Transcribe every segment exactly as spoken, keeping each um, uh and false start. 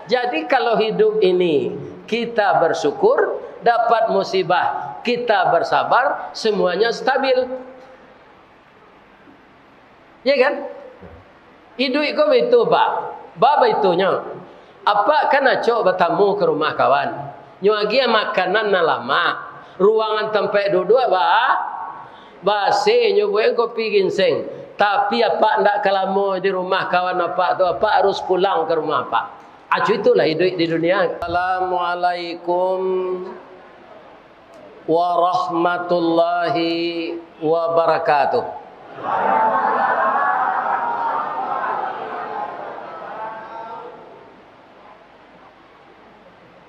Jadi, kalau hidup ini kita bersyukur, dapat musibah, kita bersabar, semuanya stabil. Ya kan? Iduik ko baitu, Pak. Ba baitunyo. Apak kan acok batamu ka rumah kawan. Nyo agiah makanan nan lamak. Ruangan tampek duduak ba, basi, nyo buek kopi ginseng. Tapi apak ndak ka lamo di rumah kawan apak tu, apak harus pulang ka rumah apak. Acu itulah iduik di dunia. Assalamualaikum warahmatullahi wabarakatuh.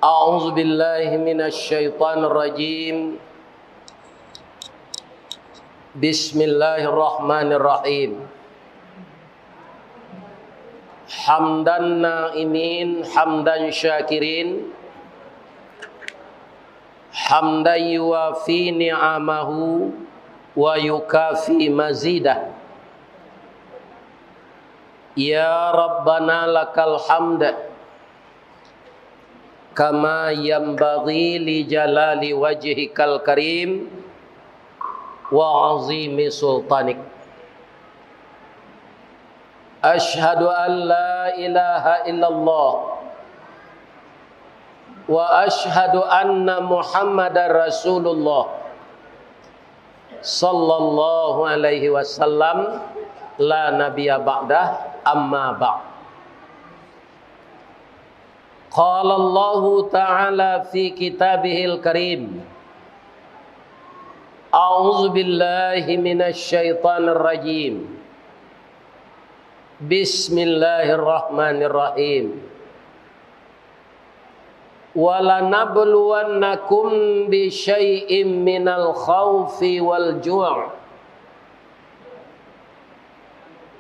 A'udzubillahi minasyaitonirrajim. Bismillahirrahmanirrahim. Hamdan na'imin, hamdan syakirin, hamdan yuwafi ni'amahu wa yukafi mazidah. Ya Rabbana lakal hamd, kama yanbaghi li jalali wajhikal karim wa azimi sultanik. Asyhadu an la ilaha illallah wa asyhadu anna Muhammadar Rasulullah sallallahu alaihi wasallam, la nabiyya ba'dah, amma ba'd. Qala Allahu ta'ala fi kitabihil karim. A'udzu billahi minasy syaithanir rajim. Bismillahirrahmanirrahim. Walanabluwannakum bisyai'im minal khaufi wal ju',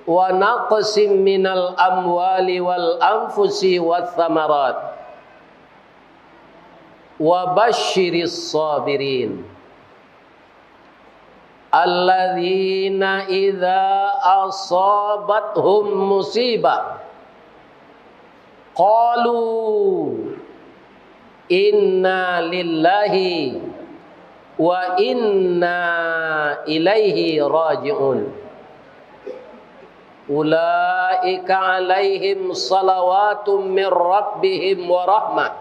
wa naqsim minal amwali wal anfusi wath thamarat, wa basyiris sabirin. Alladzina idza asabathum musibah, qalu inna lillahi wa inna ilaihi raji'un. Ulaika alaihim salawatum mir rabbihim wa rahmah,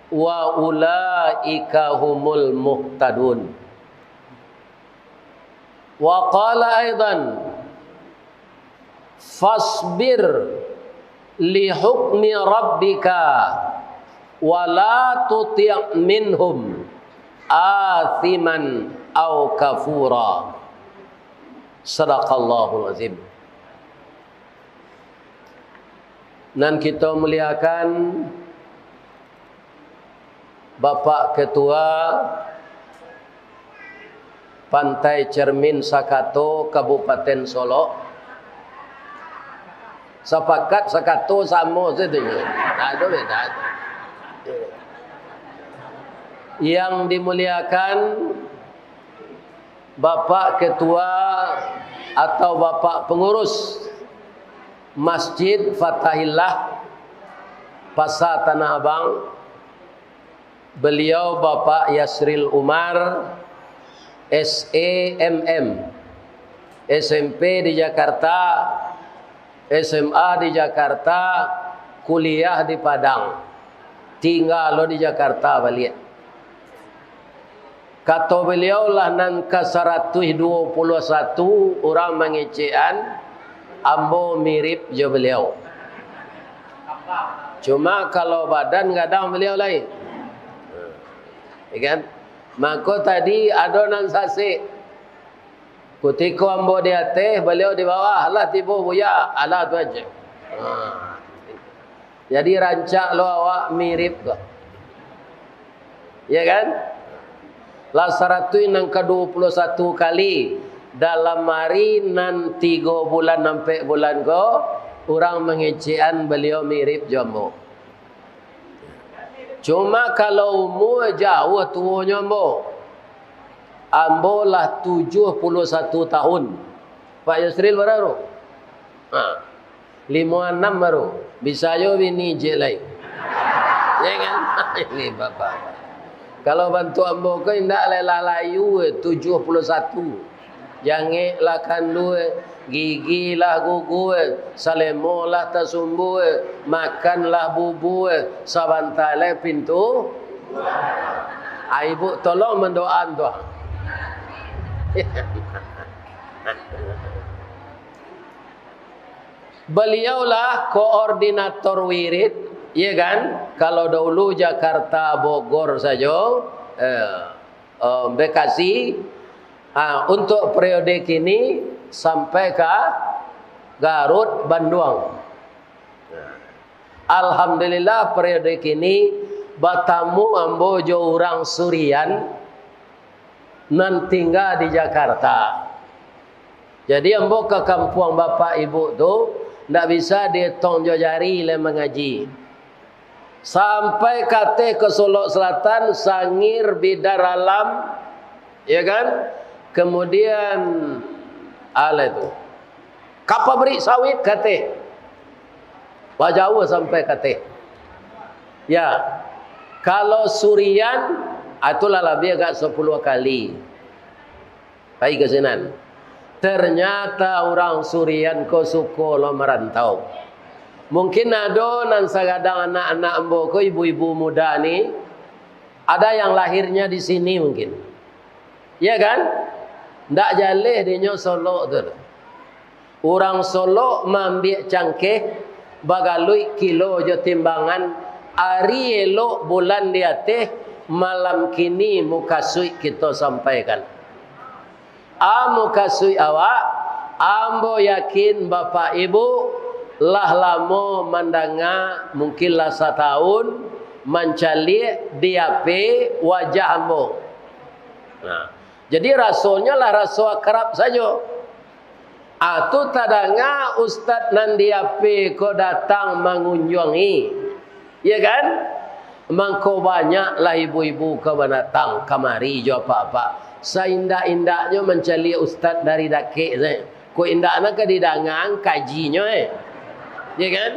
wa ulaika humul muhtadun. Wa qala aidan, fasbir li hukmi rabbika, wa la tuti' minhum athiman au kafura. Sadaqallahul azim. Nan kito muliakan, Bapak Ketua Pantai Cermin Sakato Kabupaten Solok. Sapakat Sakato samo sajo. Tak ado beda. Yang dimuliakan Bapak Ketua atau Bapak Pengurus Masjid Fatahillah Pasar Tanah Abang, beliau Bapak Yasril Umar, S E M M, S M P di Jakarta, S M A di Jakarta, kuliah di Padang, tingga lo di Jakarta baliak. Kato baliau lah nan ka saratuih duo puluah satu urang mangecekan, ambo mirip jo baliau. Cuma kalau badan gadang baliau lai. Ya kan? Mako tadi ado nan sasek. Kutiko ambo di ateh, baliau di bawah, lah tibo Buya, alah tu aja. Ha. Jadi rancak lo awak mirip ko. Ya kan? Lah saratuih nan ka duo puluah satu kali dalam ari nan tigo bulan ampek bulan ko, urang mangecekan baliau mirip jo ambo. Cuma kalau umua jauah tuonyo ambo, ambo lah tujuah puluah satu tahun. Pak Yusril bara tu? Ha. Limo anam baru, bisa jo bini ciek lai. Ya kan? Ini bapak. Kalau bantuak ambo ko indak lai lah layu, eh, tujuah puluah satu. Jangek lah kandua, gigi lah gugu, salemo lah tasumbu, makan lah bubu, sabanta lai pintu. Ah, ibu tolong mandoaan tu. Beliaulah koordinator wirid, ya kan? Kalau dahulu Jakarta, Bogor sajo, eh, eh, Bekasi, ah, untuk periode kini sampai ka Garut, Bandung. Alhamdulillah, periode kini batamu ambo jo urang Surian nan tingga di Jakarta. Jadi, ambo ka kampuang bapak ibu tu, ndak bisa dietong jo jari lai mangaji. Sampai kateh ka Solok Selatan, Sangir, Bidar Alam, ya kan? Kemudian, alah tu, ka pabrik sawit kateh. Lah jauah sampai kateh. Ya, kalau Surian, ah, itulah labiah agak sapuluah kali. Pai ka sinan. Ternyata urang Surian ko suko lo marantau. Mungkin ado nan sagadang anak-anak ambo ko, ibu-ibu muda ni, ada yang lahirnya di sini mungkin. Ya kan? Ndak jaleh dinyo Solok tu. Urang Solok maambiak cangkeh, bagaluik kilo jo timbangan, ari elok bulan di ateh, malam kini mukasuik kito sampaikan. A, mukasuik awak, ambo yakin bapak ibu lah lamo mandanga, mungkin lah satahun, mancaliak di H P wajah ambo. Nah, jadi rasonyo lah raso akrab sajo. Ah, tu tadanga ustaz nan di H P ko datang mangunjuangi. Ya kan? Mangko banyaklah ibu-ibu ka banatang kamari jo apak-apak. Saindak-indaknyo mancaliak ustaz dari dakek sajo. Kok indak nan ka didangaan kajinyo, eh. Ya kan?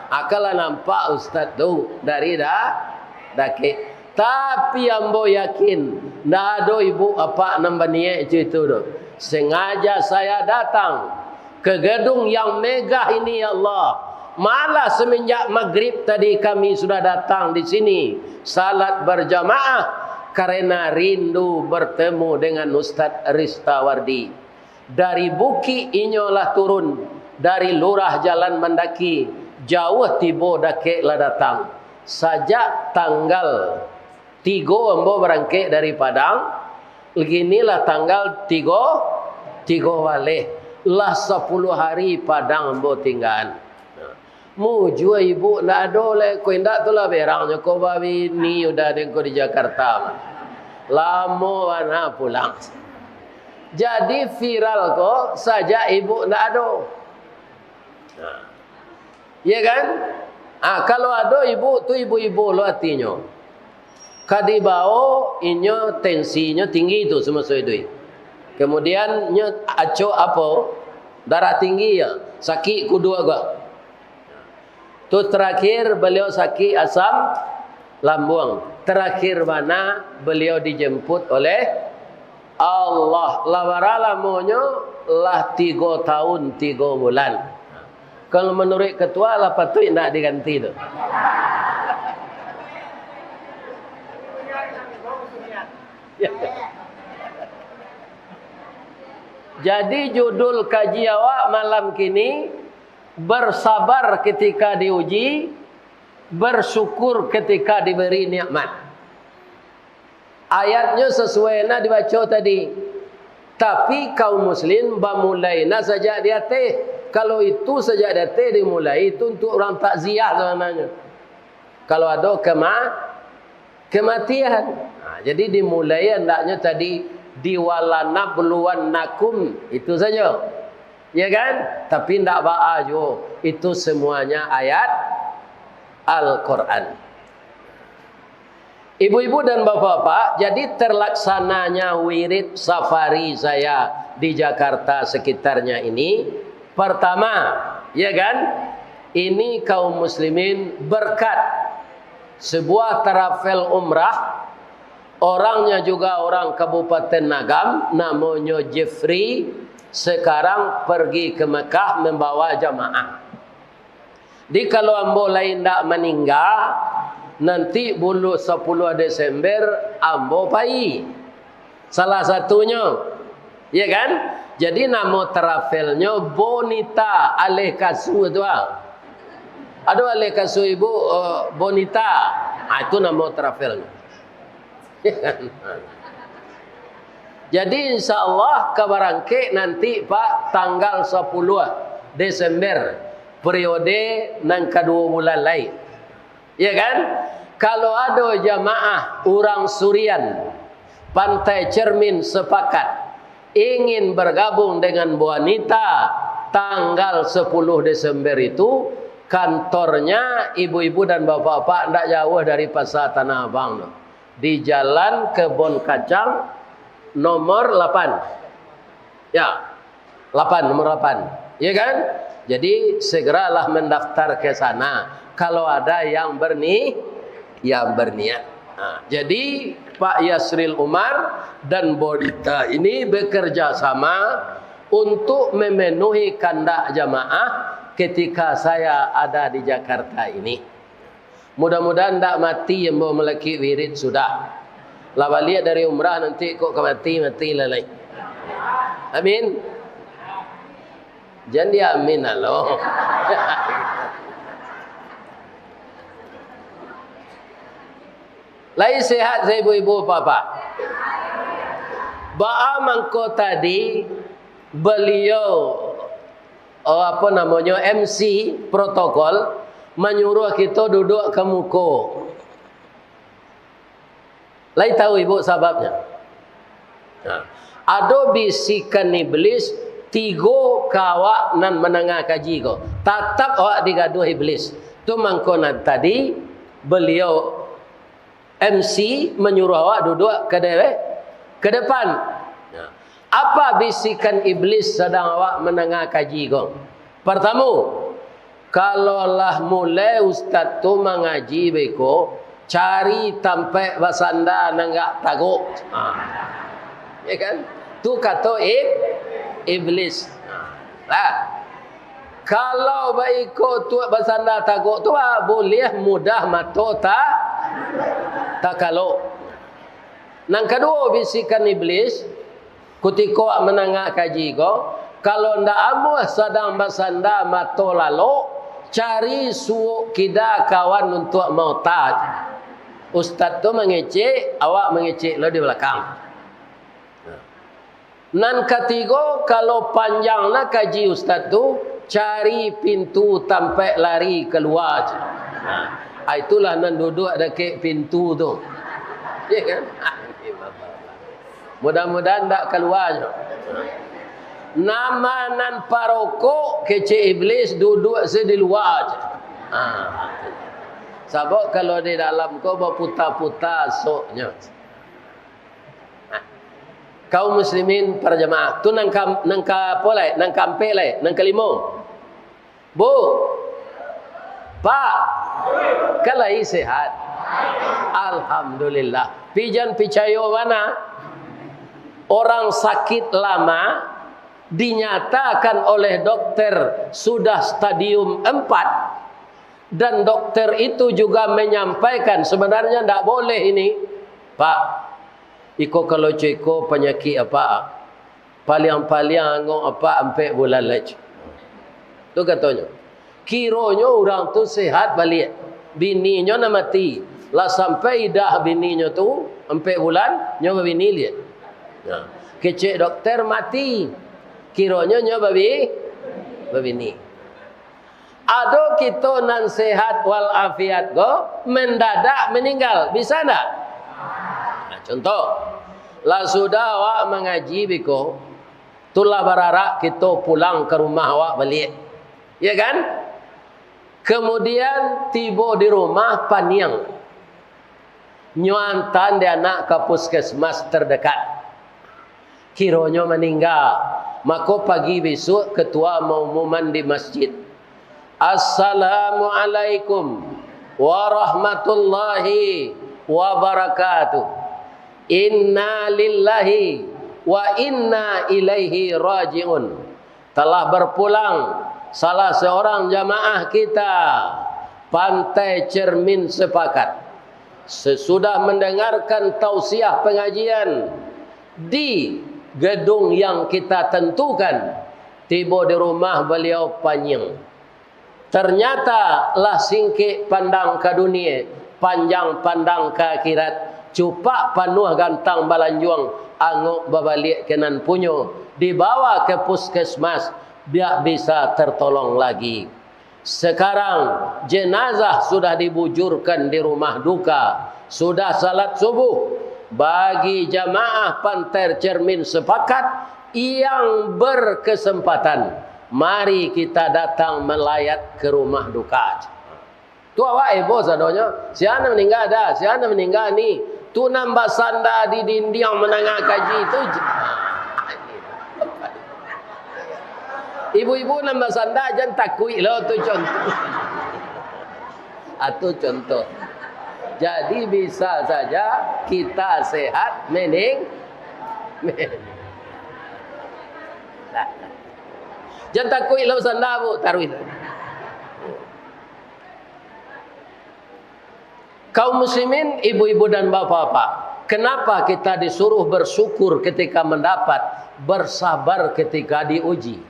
Akanlah nampak ustaz tu dari da-, dakek. Tapi ambo yakin, ndak ado ibu apak nan baniaik itu tu. Sengaja saya datang ke gedung yang megah ini, ya Allah. Malah semenjak maghrib tadi kami sudah datang di sini, salat berjamaah, karena rindu bertemu dengan Ustaz Ristawardi. Dari bukik inyo lah turun, dari lurah jalan mandaki, jauah tibo dakek lah datang. Sajak tanggal tigo ambo barangkek dari Padang, kini lah tanggal tigo, tigo baleh, lah sapuluah hari Padang ambo tinggaan. Mujua ibu ndak ado lai, ko indak tu lah berangnyo ko babini udah den ko di Jakarta. Lamo bana pulang. Jadi viral ko sajak ibu ndak ado. Nah. Iya kan? Ah, kalau ado ibu tu ibu-ibu lo atinyo. Ka dibao inyo tensinyo tinggi tu samaso iduik. Kemudian nyo acok apo? Darah tinggi ya, sakik kuduak gua. Tu terakhir beliau sakik asam lambung. Terakhir bana beliau dijemput oleh Allah. Lah bara lamonyo? Lah tigo tahun tigo bulan. Kalau menurut ketua lah patuik ndak diganti tu. Jadi judul kaji awak malam kini, bersabar ketika diuji, bersyukur ketika diberi nikmat. Ayatnyo sasuai nan dibaco tadi. Tapi kaum muslim bamulai nan sajak di ateh. Kalau itu sajak di ateh dimulai, itu untuk urang takziah sabananyo. Kalau ado kema-, kematian. Nah, jadi dimulai andaknyo tadi, "Walanabluwannakum", itu sajo. Ya kan? Tapi ndak baa juo. Itu semuanya ayat Al-Quran. Ibu-ibu dan bapak-bapak, jadi terlaksananya wirid safari saya di Jakarta sekitarnya ini, pertama, ya kan, Ini, kaum muslimin, berkat sebuah travel umrah. Orangnya juga orang Kabupaten Agam, namonyo Jeffrey, sekarang pergi ke Mekah membawa jamaah. Jadi, kalau ambo lai indak maningga, nanti bulan sapuluah Desember ambo pai. Salah satunyo, ya kan? Jadi, namo travelnyo Bonita Aleh Kasu tu, ah. Ado Aleh Kasu ibu, eh, Bonita. Ah, itu namo travelnyo. Jadi, insya Allah, ka barangkek nanti, Pak, tanggal sapuluah Desember, periode nan kaduo bulan lai. Ya kan? Kalau ado jamaah urang Surian, Pantai Cermin sepakat ingin bergabung dengan Bonita tanggal sapuluah Desember itu, kantornya ibu-ibu dan bapak-bapak ndak jauh dari Pasar Tanah Abang tu. Di Jalan Kebon Kacang nomor lapan. Ya, lapan, nomor lapan. Ya kan? Jadi, segeralah mendaftar ke sana kalau ada yang berni-, yang berniat. Nah, jadi, Pak Yasril Umar dan Bonita ini bekerja sama untuk memenuhi kandak jamaah ketika saya ada di Jakarta ini. Mudah-mudahan ndak mati ambo malakik wirid sudah. Lah baliak dari umrah nanti kok ka mati, mati lah lai. Amin. Jan di amin alo. Lai sehat sa ibu-ibu, bapak? Baa mangko tadi beliau, oh, apo namonyo, M C protokol manyuruah kito duduak ka muko. Lai tahu ibu sababnyo? Nah, ado bisikan iblis tigo ka awak nan mandanga kaji ko. Tatap awak digaduah iblis. Tu mangko nan tadi beliau M C manyuruah awak duduak ka de-, ka depan. Nah, apa bisikan iblis sadang awak mandanga kaji ko? Partamo, kalau lah mulai ustaz tu mangaji beko, cari tampek basanda nan agak tagok. Ha. Ya kan? Tu kato ib-, iblis. Ha. Lah. Kalau baiko tu basanda tagok tu, ah, buliah mudah mato ta-, takalok. Nan kaduo, bisikan iblis, kutiko awak mandanga kaji ko, kalau ndak amuah sadang basanda mato lalok, cari suok kida kawan untuak maota. Ustaz tu mangecek, awak mangecek lo di balakang. Nan katigo, kalau panjang lah kaji ustaz tu, cari pintu tampek lari kalua. Nah, itulah nan duduak dakek pintu tu. Ya kan? Mudah-mudahan ndak kalua nyo. Nama nan parokok, kecek iblis, duduak se di lua je. Ha. Sabab kalau di dalam ko baputa-puta soknyo. Kaum muslimin para jamaah, tu nan ka, nan ka apo lai? Nan kaampek lai, nan kalimo. Bu, Pak, kan lai sehat? Alhamdulillah. Pijan picayo bana, orang sakit lama dinyatakan oleh dokter sudah stadium empat, dan dokter itu juga menyampaikan, sebenarnya ndak boleh ini, Pak. Iko kalau co iko panyakik apak, paliang-paliang angok apak ampek bulan lai. Tu katonyo. Kironyo urang tu sehat baliak. Bininyo nan mati. Lah sampai idah bininyo tu ampek bulan, nyo babini liak. Nah, kecek dokter mati. Kironyo nyo babi-, babini. Ado kito nan sehat wal afiat ko, mendadak meninggal, bisa ndak? Nah, contoh, lah sudah awak mangaji biko, tu lah bararak kito pulang ka rumah awak baliak. Ya kan? Kemudian tibo di rumah paniang. Nyo antaan dek anak ka puskesmas terdekat. Kironyo maningga, mako pagi bisuak ketua maumuman di masjid. Assalamualaikum warahmatullahi wabarakatuh. Inna lillahi wa inna ilaihi raji'un. Telah berpulang salah seorang jamaah kita, Pantai Cermin Sepakat. Sesudah mendengarkan tausiah pengajian di gedung yang kita tentukan, tibo di rumah beliau panyiang. Ternyata lah singkek pandang ka dunie, panjang pandang ka akhirat, cupak panuah gantang balanjuang, angok babaliak ka nan punyo, dibawa ka puskesmas, biak bisa tertolong lagi. Sekarang, jenazah sudah dibujurkan di rumah duka, sudah salat subuh. Bagi jamaah Pantai Cermin Sepakat yang berkesempatan, mari kita datang melayat ke rumah duka. Tu awak heboh sadonyo, sia nan maningga dah, sia nan maningga ni. Tu nan basanda di dindiang manangah kaji tu. Ibu-ibu nan basanda jan takuik lo, tu contoh. Ah, tu contoh. Jadi bisa saja kita sehat mening-, jan takuik lo basanda, Bu, taruih. Kaum muslimin, ibu-ibu dan bapak-bapak, kenapa kita disuruh bersyukur ketika mendapat, bersabar ketika diuji?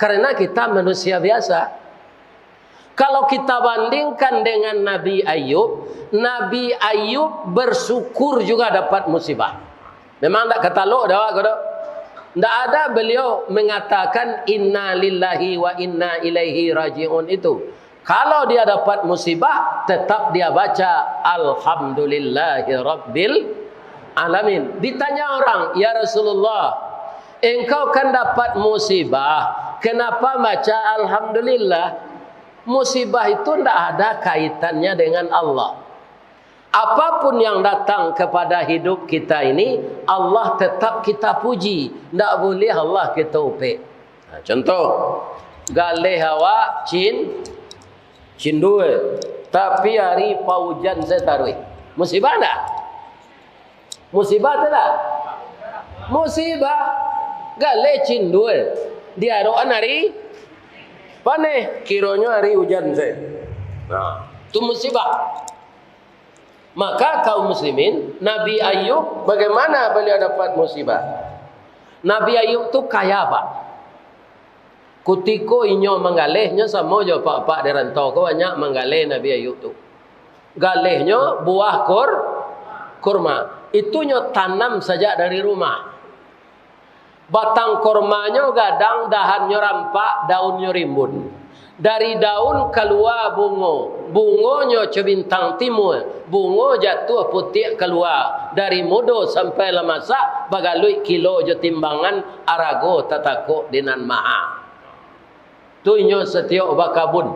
Karena kita manusia biasa. Kalau kita bandingkan dengan Nabi Ayub, Nabi Ayub bersyukur juga dapat musibah. Memang ndak katalok dek awak ko doh. Ndak ada beliau mengatakan, "Inna lillahi wa inna ilaihi raji'un," itu. Kalau dia dapat musibah, tetap dia baca, "Alhamdulillahirabbil alamin." Ditanya orang, "Ya Rasulullah, engkau kan dapat musibah, kenapa baca alhamdulillah?" Musibah itu ndak ada kaitannya dengan Allah. Apapun yang datang kepada hidup kita ini, Allah tetap kita puji. Ndak buliah Allah kita upek. Nah, contoh, galeh awak cin-, cindua, tapi ari paujan se taruih. Musibah ndak? Musibah tu ndak? Musibah. Galeh cindua, diarokan ari paneh, kironyo ari ujan se. Nah, tu musibah. Maka kaum muslimin, Nabi Ayub, bagaimana beliau dapat musibah? Nabi Ayub tu kaya, Pak. Kutiko inyo manggaleh, nyo samo jo apak-apak di rantau ko banyak manggaleh Nabi Ayub tu. Galehnyo buah kur-, kurma. Itu nyo tanam sajak dari rumah. Batang kormanyo gadang, dahannyo rampak, daunnyo rimbun. Dari daun kalua bungo, bungonyo co bintang timua, bungo jatuah putiak kalua, dari mudo sampai lah masak, bagaluik kilo jo timbangan, arago tatakok di nan maha. Tu inyo satiok bakabun.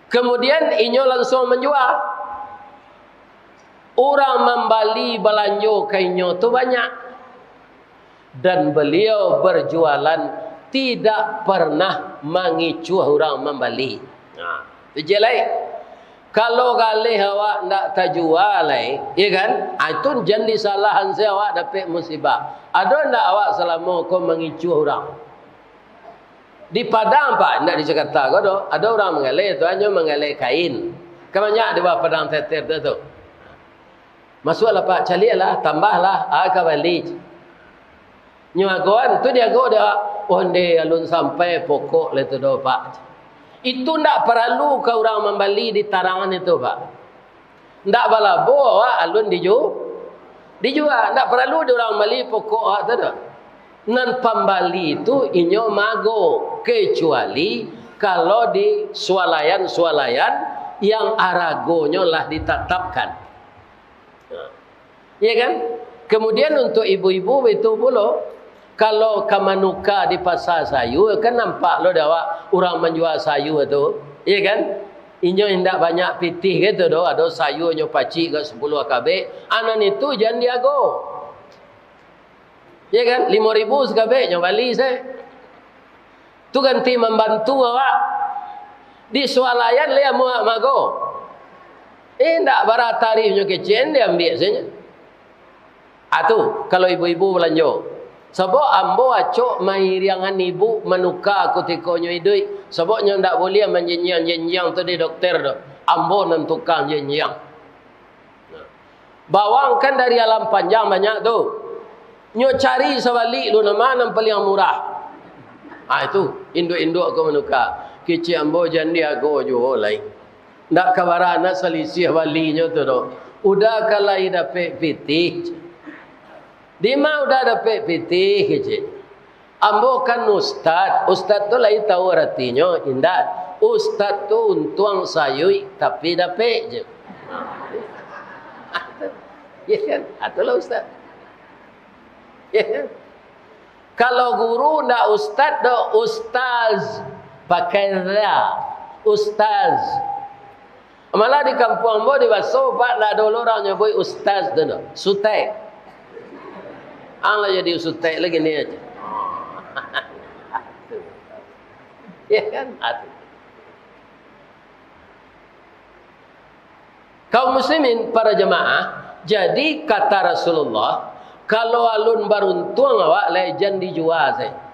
Kemudian inyo lansuang manjua. Urang mambali balanjo ka inyo tu banyak. Dan baliau berjualan tidak pernah mangicuah urang mambali. Nah, tu je lai. Kalau galeh awak ndak tajua lai, ya kan? Ah, itu jan disalahan se awak dapek musibah. Ado ndak awak salamo ko mangicuah urang? Di Padang, Pak, indak di Jakarta ko doh. Ado urang manggaleh tu, hanyo manggaleh kain. Kan banyak di bawah padang teter tu, tu. Masuaklah, Pak, caliaklah, tambahlah, ah, ka bali. Nyo agoan, tu diago dek awak. Onde alun sampai pokok lai tu doh, Pak. Itu ndak paralu ka urang mambali ditarangan itu, Pak. Ndak balabo awak alun diju-, dijua. Ndak paralu di urang mambali pokok awak tu doh. Nan pambali tu inyo mago, kecuali kalau di swalayan-swalayan yang aragonyo lah ditatapkan. Ya kan? Kemudian untuk ibu-ibu baitu pulo, kalau ka manuka di pasa sayua, kan nampak lo dek awak urang manjua sayua tu, ya kan? Inyo indak banyak pitih gitu doh, ado sayuanyo pacik ka sapuluah kabek, anan itu jan diago. Ya kan? Limo ribu sakabek, nyo bali se. Tu ganti mambantu awak. Di sualayan lai amuah mago. Eh, ndak bara tarihnyo kecek, diambiak sajo. Ah, tu, kalau ibu-ibu balanjo. Sabab ambo acok mairiangan ibu manuka kutiko nyo iduik. Sabab nyo ndak buliah manjinjiang-jinjiang tu di dokter tu. Ambo nan tukang jinjiang. Bawang kan dari alam panjang banyak tu. Nyo cari sabalik lu, nan ma nan paliang murah. Ah, itu, induak-induak ko manuka. Kecek ambo jan diago juo lai. Ndak ka bara nak salisih balinyo tu doh. Uda ka lai dapek pitih. Dima uda dapek pitih, kecek. Ambo kan ustad. Ustad tu lai tahu aratinyo, indak? Ustad tu untuang sayuik, tapi dapek je. Ya kan? Itulah ustad. Ya kan? Kalau guru ndak ustad doh, ustaz. Pakai za. Ustaz. Malah di kampuang ambo di Baso, Pak, ndak ado urang nyabuik ustaz tu, no. Sutek. Ang lah jadi sutek lagi ni aja. Ya kan? Atuh. Kaum muslimin, para jamaah, jadi kata Rasulullah, kalau alun baruntuang awak, lai jan dijua sajo.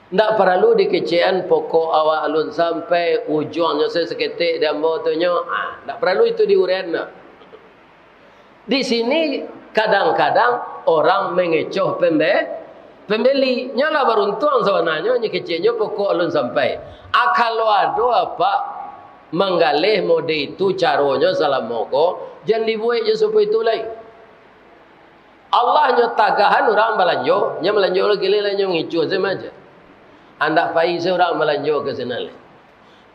Ndak paralu dikecekan pokok awak alun sampai, ujuangnyo saketek di ambo tu nyo. Ah, ndak paralu itu diurean, nah. Di sini kadang-kadang orang mengecoh pembe-, pembeli. Nyo lah baruntuang sabananyo, nyo keceknyo pokok alun sampai. Ah, kalau ado apak manggaleh mode itu caronyo salamo ko, jan dibuek jo sarupo itu lai. Allah nyo tagahan urang balanjo, nyo balanjo lagi lai, nyo mangicuah sajo. Andak pai se urang balanjo ka sinan lai.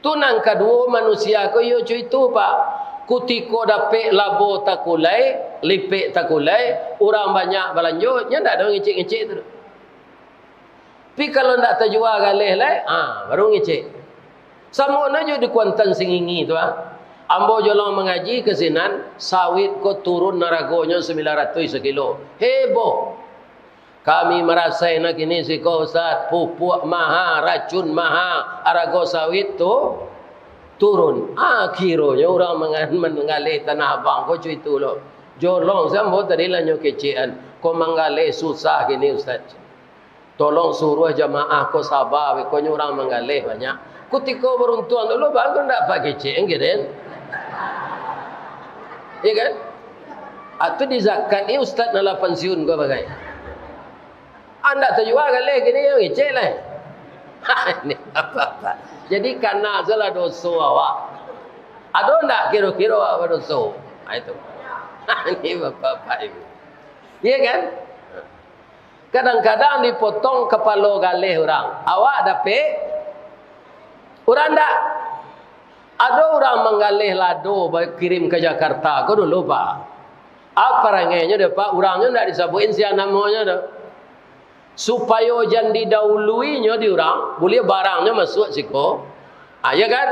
Tu nan kaduo, manusia ko iyo co itu, Pak. Kutiko dapek labo takulai, lipek takulai, urang banyak balanjo, nyo ndak ado ngecek-ngecek tu. Tapi kalau ndak tajua galeh lai, ah, baru ngecek. Samo no jo di Kuantan Singingi tu, ah. Ambo jolong mangaji ka sinan, sawit ko turun aragonyo sambilan ratuih sakilo. Heboh. Kami marasai nak kini siko, Ustaz, pupuak maha, racun maha, arago sawit tu turun. Ah, kironyo urang mangan-, manggaleh Tanah Abang ko co itu lo. Jolong se ambo tadi lah nyo kecekan. Ko manggaleh susah kini, Ustaz. Tolong suruah jamaah ko saba, beko nyo urang manggaleh banyak. Kutiko baruntuang tu lo, bagus ndak Pak kecek, kan? Iya kan? Atau di zakat ni ustaz nan lah pansiun ko bagai. Andak tajua galeh kini, yo ngecek lah. Ini bapak-bapak. Jadi kana salah doso awak. Ado ndak kiro-kiro awak badoso? Ha, itu. Ini bapak-bapak ini. Iya kan? Kadang-kadang dipotong kapalo galeh urang. Awak dapek, urang ndak. Ado urang manggaleh lado bakirim ka Jakarta ko dulu, Pak. Apa parangainyo dek, Pak? Urangnyo ndak disabuikan sia namonyo doh. Supayo jan didahuluinyo di urang, buliah barangnyo masuak siko. Ah, ya kan?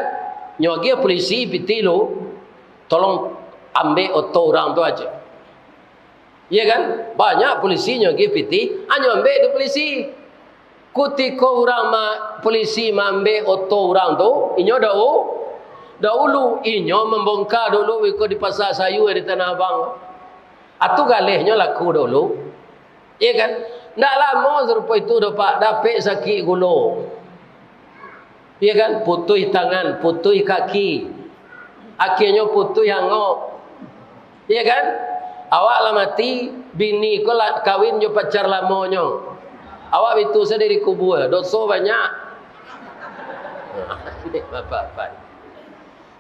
Nyo agiah polisi pitih lu, tolong ambek oto urang tu aja. Iya kan? Banyak polisi nyo agiah pitih, anyo ambek di polisi. Kutiko urang ma-, polisi maambek oto urang tu, inyo dahu-, dahulu, inyo mambongka dulu iko di Pasa Sayua di Tanah Abang. Atu galehnyo laku dahulu. Iya kan? Ndak lamo sarupo itu doh, Pak, dapek sakik gulo. Iya kan? Putuih tangan, putuih kaki. Akhianyo putuih angok. Iya kan? Awak lah mati, bini ko lah kawin jo pacar lamonyo. Awak bitu sadiri kubua, doso banyak. Ini bapak-bapak.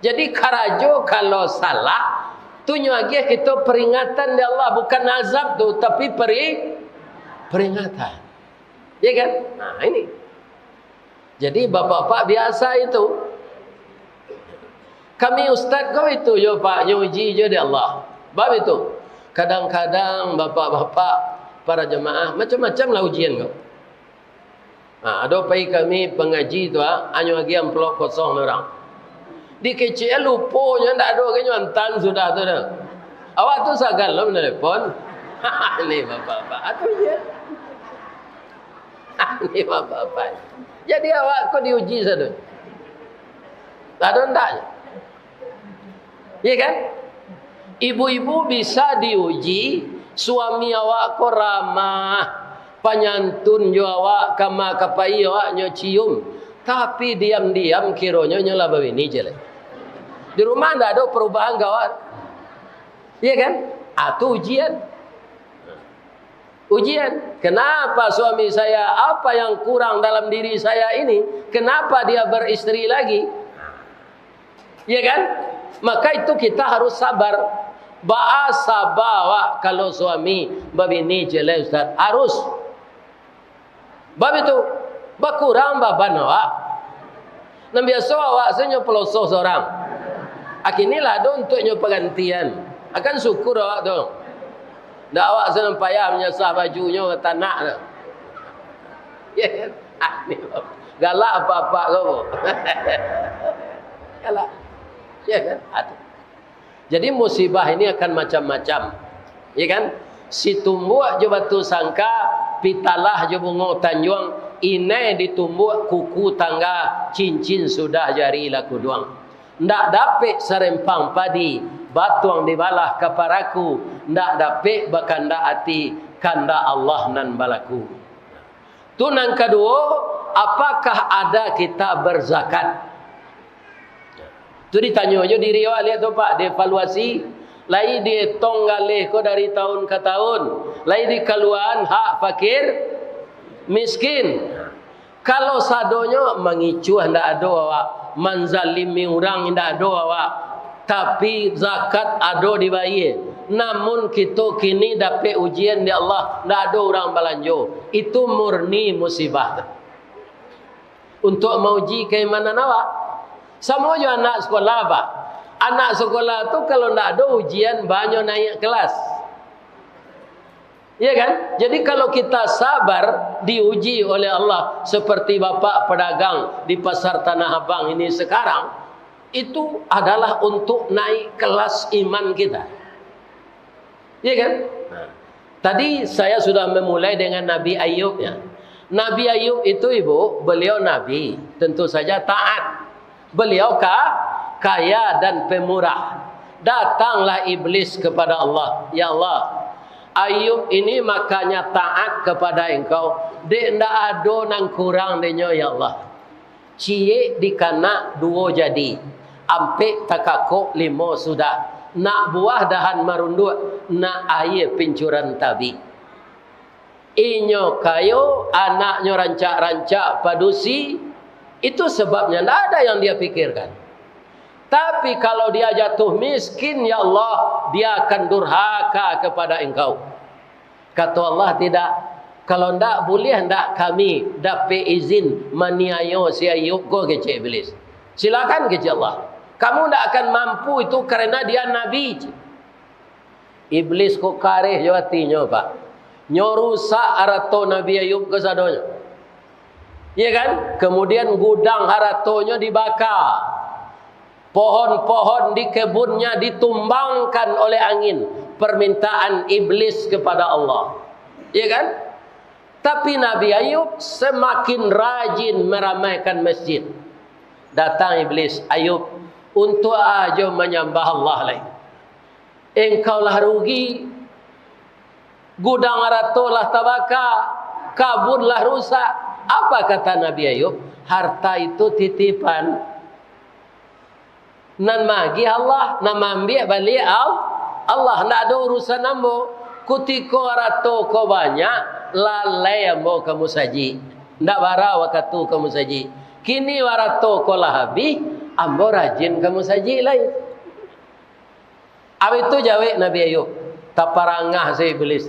Jadi karajo kalau salah, tu nyo agiah kito peringatan dari Allah, bukan azab tu, tapi peri-, peringatan. Iya kan? Nah, ini. Jadi, bapak-bapak biasa itu. Kami ustaz ko itu jo, Pak, nyo uji jo dek Allah. Bab itu. Kadang-kadang bapak-bapak, para jemaah, macam-macam lah ujian ko. Ha, ado pai kami pangaji tu, ah, anyo agiah amplop kosong urang. Dikecek luponyo, ndak ado agiahnyo antan sudah tu dah. Awak tu sagan lo menelepon. Ni bapak-bapak. Atu je. Ini bapak-bapak. Jadi awak ko diuji sadonyo. Ado ndaknyo? Iya kan? Ibu-ibu bisa diuji, suami awak ko ramah, panyantun jo awak, kama kapai awak nyo cium, tapi diam-diam kironyo nyo lah babini je lai. Di rumah ndak ado perubahan ka awak. Iya kan? Ah, tu ujian. Ujian. Kenapa suami saya, apa yang kurang dalam diri saya ini? Kenapa dia beristri lagi? Ya kan? Maka itu kita harus sabar. Baa saba awak kalau suami babini ciek lai, Ustaz? Harus. Bab itu, bakurang baban awak. Nan biaso awak sajo pelosoh sorang. Akini lah ado untuak nyo pagantian. Akan syukur awak tu. Ndak awak sanang payah manyasah bajunyo ka tanak tu. Ya kan? Ah, ni galak apak-apak ko. Galak. Ya kan? Aduh. Jadi musibah ini akan macam-macam. Ya kan? Situmbuak jo batu sangka, pitalah jo bungo tanjuang, inai ditumbuak kuku tangga, cincin sudah jari lah kuduang. Ndak dapek sarempang padi, batuang dibalah ka paraku, ndak dapek bakandak ati, kandak Allah nan balaku. Tu nan kaduo, apakah ada kita berzakat? Tu ditanyo jo diri awak liak tu, Pak, dievaluasi. Lai dietong galeh ko dari taun ka taun, lai dikaluaan hak fakir miskin. Kalau sadonyo mangicuah ndak ado awak, manzalimi urang ndak ado awak, tapi zakat ado dibayie. Namun kito kini dapek ujian di Allah, ndak ado urang balanjo. Itu murni musibah tu. Untuak mauji kaimanan awak. Samo jo anak sekolah, Pak. Anak sekolah tu kalau ndak ado ujian, banyo naiak kelas. Iya kan? Jadi kalau kita sabar diuji oleh Allah seperti bapak pedagang di pasar Tanah Abang ini sekarang, itu adalah untuk naik kelas iman kita. Iya kan? Nah, tadi saya sudah memulai dengan Nabi Ayub, ya. Nabi Ayub itu, Ibu, beliau nabi, tentu saja taat. Beliau ka-, kaya dan pemurah. Datanglah iblis kepada Allah, "Ya Allah, Ayub ini makanya taat kepada Engkau, dek ndak ado nan kurang denyo, ya Allah. Ciek dikanak duo jadi, ampek takakok limo sudah, nak buah dahan marunduak, nak aia pincuran tabik." Inyo kayo, anaknyo rancak-rancak padusi, itu sebabnya, ndak ada yang dia pikirkan. Tapi kalau dia jatuh miskin, ya Allah, dia akan durhaka kepada Engkau. Kato Allah, "Tidak. Kalau ndak, buliah ndak kami dapek izin maniayo si Ayub ko?" kecek Iblis. "Silakan," kecek Allah. "Kamu ndak akan mampu itu karena dia nabi." Iblis ko kareh jo atinyo, Pak. Nyo rusak arato Nabi Ayub kasadonyo. Iya kan? Kemudian gudang haratonyo dibaka. Pohon-pohon di kebunnya ditumbangkan oleh angin. Permintaan iblis kepada Allah. Iya kan? Tapi Nabi Ayub semakin rajin meramaikan masjid. Datang iblis, "Ayub, untuak ajo manyambah Allah lai? Engkau lah rugi, gudang arato lah tabaka, kabun lah rusak." Apa kata Nabi Ayub? "Harta itu titipan. Nan maagiah Allah, nan maambiak baliak Al-, Allah. Ndak ado urusan ambo. Kutiko arato ko banyak, lalai ambo ka musajik. Ndak bara wakatu ka musajik. Kini arato ko lah abih, ambo rajin ka musajik lai." Abih tu jawek Nabi Ayub, taparangah se Iblis.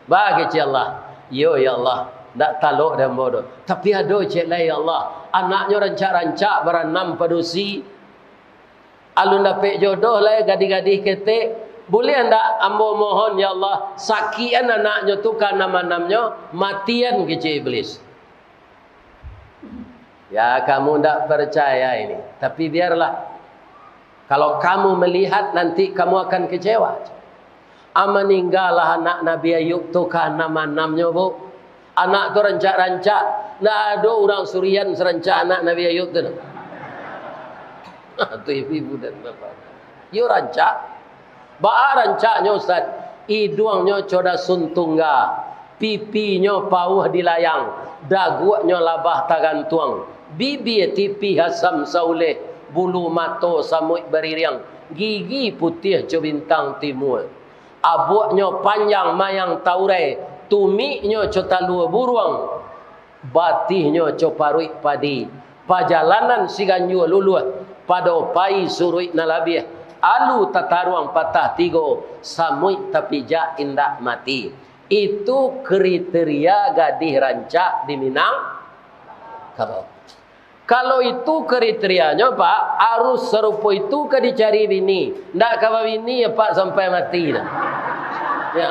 "Ba," kecek Allah. "Iyo, ya Allah, ndak talok dek ambo doh. Tapi ado ciek lai, ya Allah. Anaknyo rancak-rancak baranam padusi. Alun dapek jodoh lai, gadih-gadih ketek. Buliah ndak ambo mohon, ya Allah, sakian anaknyo tu kaanam-anamnyo, matian," kecek Iblis. "Ya, kamu ndak percaya ini, tapi biarlah. Kalau kamu melihat, nanti kamu akan kecewa." Ah, maninggalah anak Nabi Ayub tu kaanam-anamnyo, Bu. Anak tu rancak-rancak, ndak ado urang surian sarancak anak Nabi Ayub tu. Tu ibu-ibu dan bapak. Yo rancak. Baa rancaknyo, Ustaz? Iduangnyo co dasun tungga, pipinyo pauah dilayang, daguaknyo labah tagantuang, bibia tipih asam sauleh, bulu mato samuik baririang, gigi putiah co bintang timua. Abuaknyo panjang mayang taurai, tumiknyo co talua buruang, batihnyo co paruik padi. Pajalanan siganjua luluah, pado pai suruik nan labiah, alu tataruang patah tigo, samuik tapijak indak mati. Itu kriteria gadih rancak di Minangkabau. Kalau itu kriterianyo, Pak, arus sarupo itu ka dicari bini. Ndak ka babini, Pak, sampai mati dah. Ya.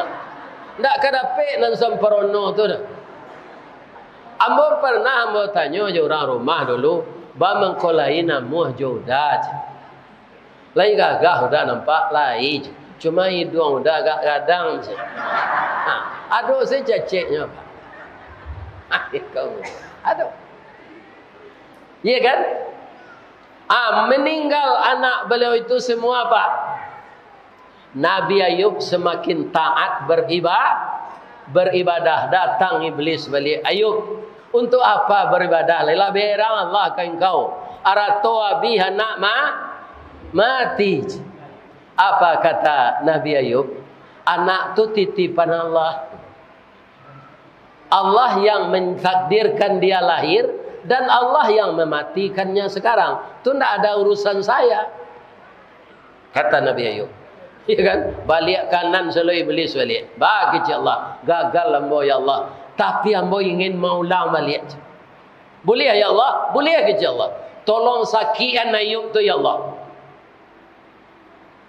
Ndak ka dapek nan samparono tu dah. Ambo pernah ambo tanyo jo urang rumah dulu, "Ba mangko lai namuah jo Uda?" Lai gagah Uda nampak, lai. Cuma iduang Uda agak gadang se. Ha, ado se caceknyo, Pak. Ado. Iya kan? Ah, meninggal anak beliau itu semua, Pak. Nabi Ayub semakin taat beriba-, beribadah, datang iblis baliak, "Ayub, untuk apa beribadah? Lah berang Allah ka engkau. Arato abih, anak ma-, mati." Apa kata Nabi Ayub? "Anak tu titipan Allah. Allah yang mentakdirkan dia lahir, dan Allah yang mematikannya sekarang. Tu ndak ada urusan saya," kata Nabi Ayub. Ya kan? Baliak kanan selalu iblis baliak. "Ba," kecek Allah, "gagal ambo, ya Allah. Tapi ambo ingin maulang baliak." "Buliah, ya Allah, buliah," kecek Allah. "Tolong sakikan Ayub tu, ya Allah."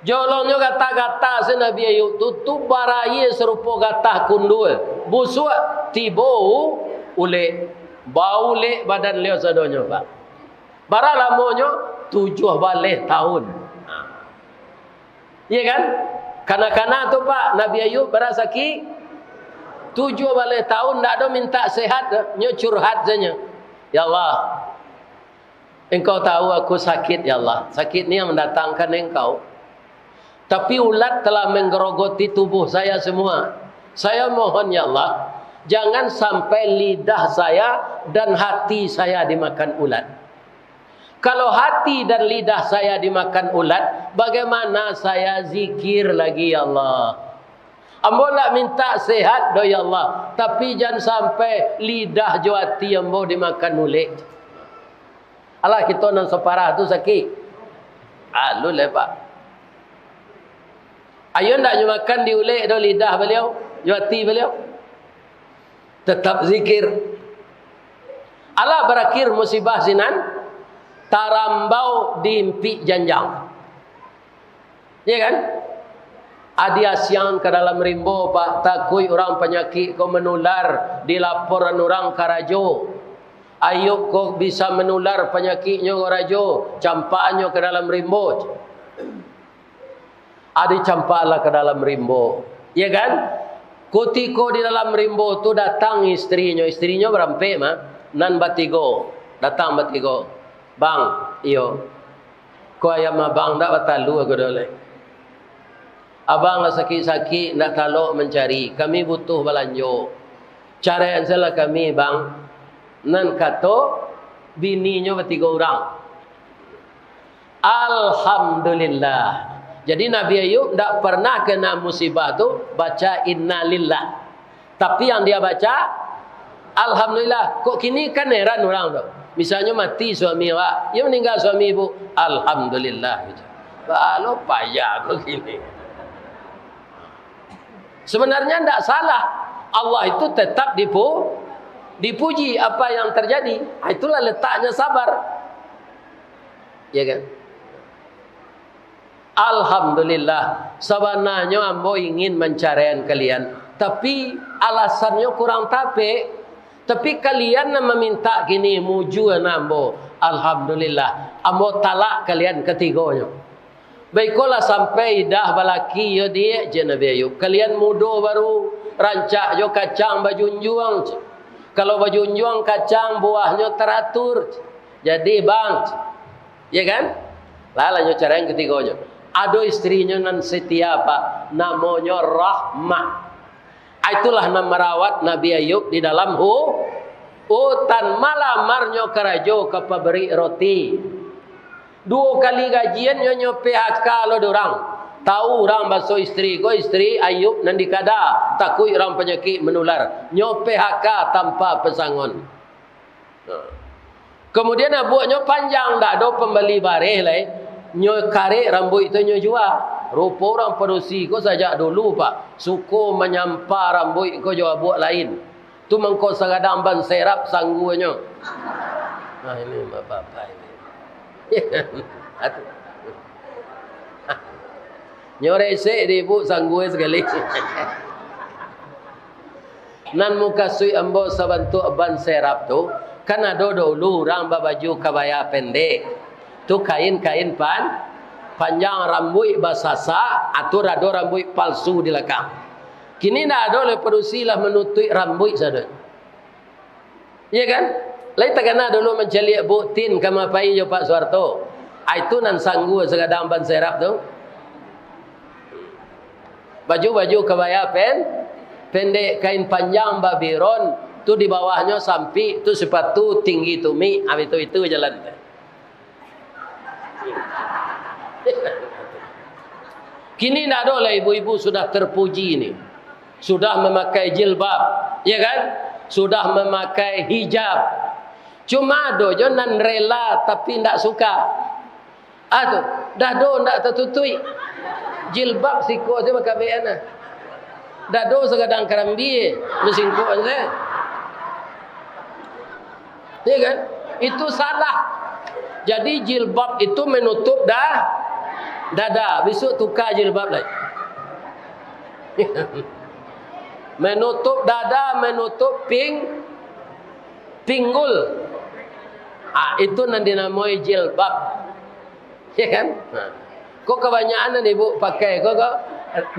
Jolongnyo gatah-gatah se Nabi Ayub tu, tu baraia sarupo gatah kundua, busuak, tibo u-, ulek, baulek badan liau sadonyo, Pak. Bara lamonyo? Tujuah baleh tahun. Iya kan? Kana-kana tu, Pak, Nabi Ayub bara sakik? Tujuah baleh tahun, ndak ado mintak sehat, nyo curhat sajo. "Ya Allah, Engkau tahu aku sakit, ya Allah. Sakit ni yang mendatangkan Engkau. Tapi ulat telah menggerogoti tubuh saya semua. Saya mohon, ya Allah, jangan sampai lidah saya dan hati saya dimakan ulat. Kalau hati dan lidah saya dimakan ulat, bagaimana saya zikir lagi, ya Allah? Ambo ndak mintak sehat doh, ya Allah, tapi jan sampai lidah jo ati ambo dimakan ulek." Alah, kito nan saparah tu sakik. Alun lai, Pak. Ayo ndak nyo makan di ulek doh lidah baliau, jo ati baliau. Tetap zikir. Alah barakhir musibah sinan, tarambau di impik janjang. Ya kan? Adi asiang ka dalam rimbo, Pak, takuik urang panyakik ko manular, dilaporan urang ka rajo. Ayub ko bisa manular panyakiknyo ka rajo, campakannyo ka dalam rimbo. Adi campaklah ka dalam rimbo. Ya kan? Kutiko di dalam rimbo tu datang istrinyo, istrinyo barampek mah, nan batigo, datang batigo. "Bang," iyo. "Ko ayam abang ndak batalua ko doh lai. Abang lah sakik-sakik, ndak talok mancari. Kami butuh balanjo. Caraian sajolah kami, Bang." Nan kato bininyo batigo urang. Alhamdulillah. Jadi Nabi Ayub ndak pernah kena musibah tu baca innalillah. Tapi yang dia baca, "Alhamdulillah." Kok kini kan heran urang tu. Misalnyo mati suami awak, yo maningga suami ibu, "Alhamdulillah," gitu. Kalau payah kok kini. Sebenarnya ndak salah. Allah itu tetap dipu-, dipuji apa yang terjadi. Ah, itulah letaknya sabar. Ya kan? "Alhamdulillah, sabananyo ambo ingin mancaraian kalian, tapi alasannyo kurang tapek. Tapi kalian nan mamintak kini, mujua nan ambo. Alhamdulillah, ambo talak kalian katigonyo." "Baikolah, sampai idah balaki yo, Diak," cek Nabi Ayub. "Kalian mudo baru, rancak jo kacang bajunjuang," cek. Kalau bajunjuang kacang, buahnyo taratur. Jadi, bang, ya kan? Lah, lanjut cara yang ketigonyo. Ado istrinyo nan setia, Pak. Namonyo Rahmah. Ah, itulah nan marawat Nabi Ayub di dalam hu-, hutan. Malamarnyo karajo ka pabrik roti. Duo kali gajian nyo, nyo P H K lo dek urang. Tahu urang baso istri ko, istri Ayub nan di kada, takuik urang panyakik manular. Nyo P H K tanpa pasangon. Nah. Kemudian abuaknyo panjang, ndak ado pambali bareh lai. Nyo karek rambuik tu nyo jua. Rupo urang padusi ko sajak dulu, Pak, suko manyampa rambuik ko jo abuak lain. Tu mangko sagadang ban serap sangguanyo. Nah, ini bapak-bapak ini. Nyo resek di ibu sanggua sakali. Nan mukasuik ambo sabantuak ban serap tu, kan ado dahulu urang babaju kabaya pendek. Tu kain-kain pan-, panjang, rambuik basasak, atau ado rambuik palsu di lakang. Kini ndak ado lai, padusi lah manutuik rambuik sado. Iya kan? Lai takana dulu mancaliak buktin kama pai jo Pak Suharto. Ah, itu nan sanggua sagadang ban serap tu. Baju-baju kabaya pen-, pendek, kain panjang babiron, tu di bawahnyo sampik, tu sipatu tinggi tumik, ah, itu, itu jalan. Kini ndak ado lai, ibu-ibu sudah terpuji ni. Sudah mamakai jilbab, ya kan? Sudah mamakai hijab. Cuma ado jo nan rela tapi ndak suka. Ah tu, dado ndak tatutuik. Jilbab siko se bakabekan ah. Dado sagadang karambia, basingkok se. Ya kan? Itu salah. Jadi jilbab itu menutup da-, dada. Besok tukar jilbab lai. Menutup dada, menutup ping-, pinggul. Ah, itu nan dinamoi jilbab. Ya kan? Nah. Kok kabanyakan nan ibu pakai kok, kok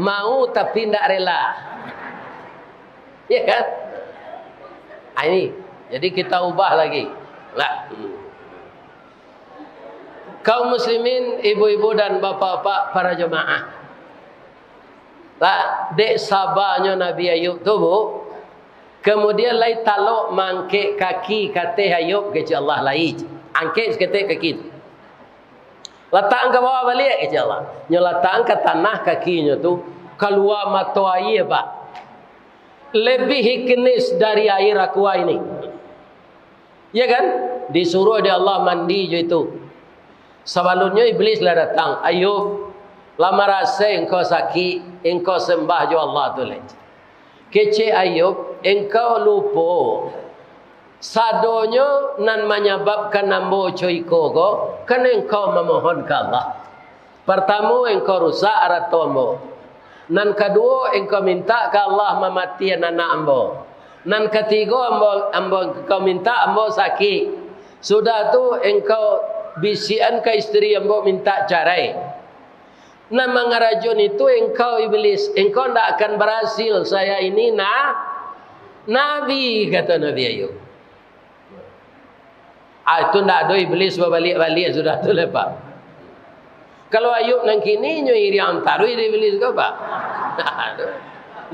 mau tapi ndak rela. Ya kan? Ah, ini. Jadi kita ubah lagi. Lah. Kaum muslimin, ibu-ibu dan bapak-bapak para jemaah. Lah, dek sabanyo Nabi Ayub tu, Bu, kemudian lai talok mangkek kaki kateh Ayub, kecek Allah lai. Angkek saketek kaki tu. Latakkan ka bawah baliak, kecek Allah. Nyo latakkan ka tanah kakinyo tu, kalua mato aia, Pak. Lebih hiknis dari air aqua ini. Ya kan? Disuruh dek Allah mandi jo itu. Sabalunnyo Iblis lah datang, "Ayub, lah marasai engkau sakik, engkau sambah jo Allah tu lai." Kecek Ayub, "Engkau lupo. Sadonyo nan manyababkan ambo co iko ko, kan engkau mamohon ka Allah. Partamo, engkau rusak arato ambo. Nan kaduo, engkau mintak ka Allah mamatian anak ambo. Nan katigo, ambo, ambo, engkau mintak ambo sakik. Sudah tu, engkau bisiakan ka istri ambo mintak carai. Nan mangarajoan itu engkau, Iblis. Engkau ndak akan barasil. Saya ini na-, nabi," kato Nabi Ayub. Ah, itu ndak ado Iblis babaliak-baliak sudah tu lai, Pak. Kalau Ayub nan kini, nyo iriang taruih dek Iblis ko, Pak.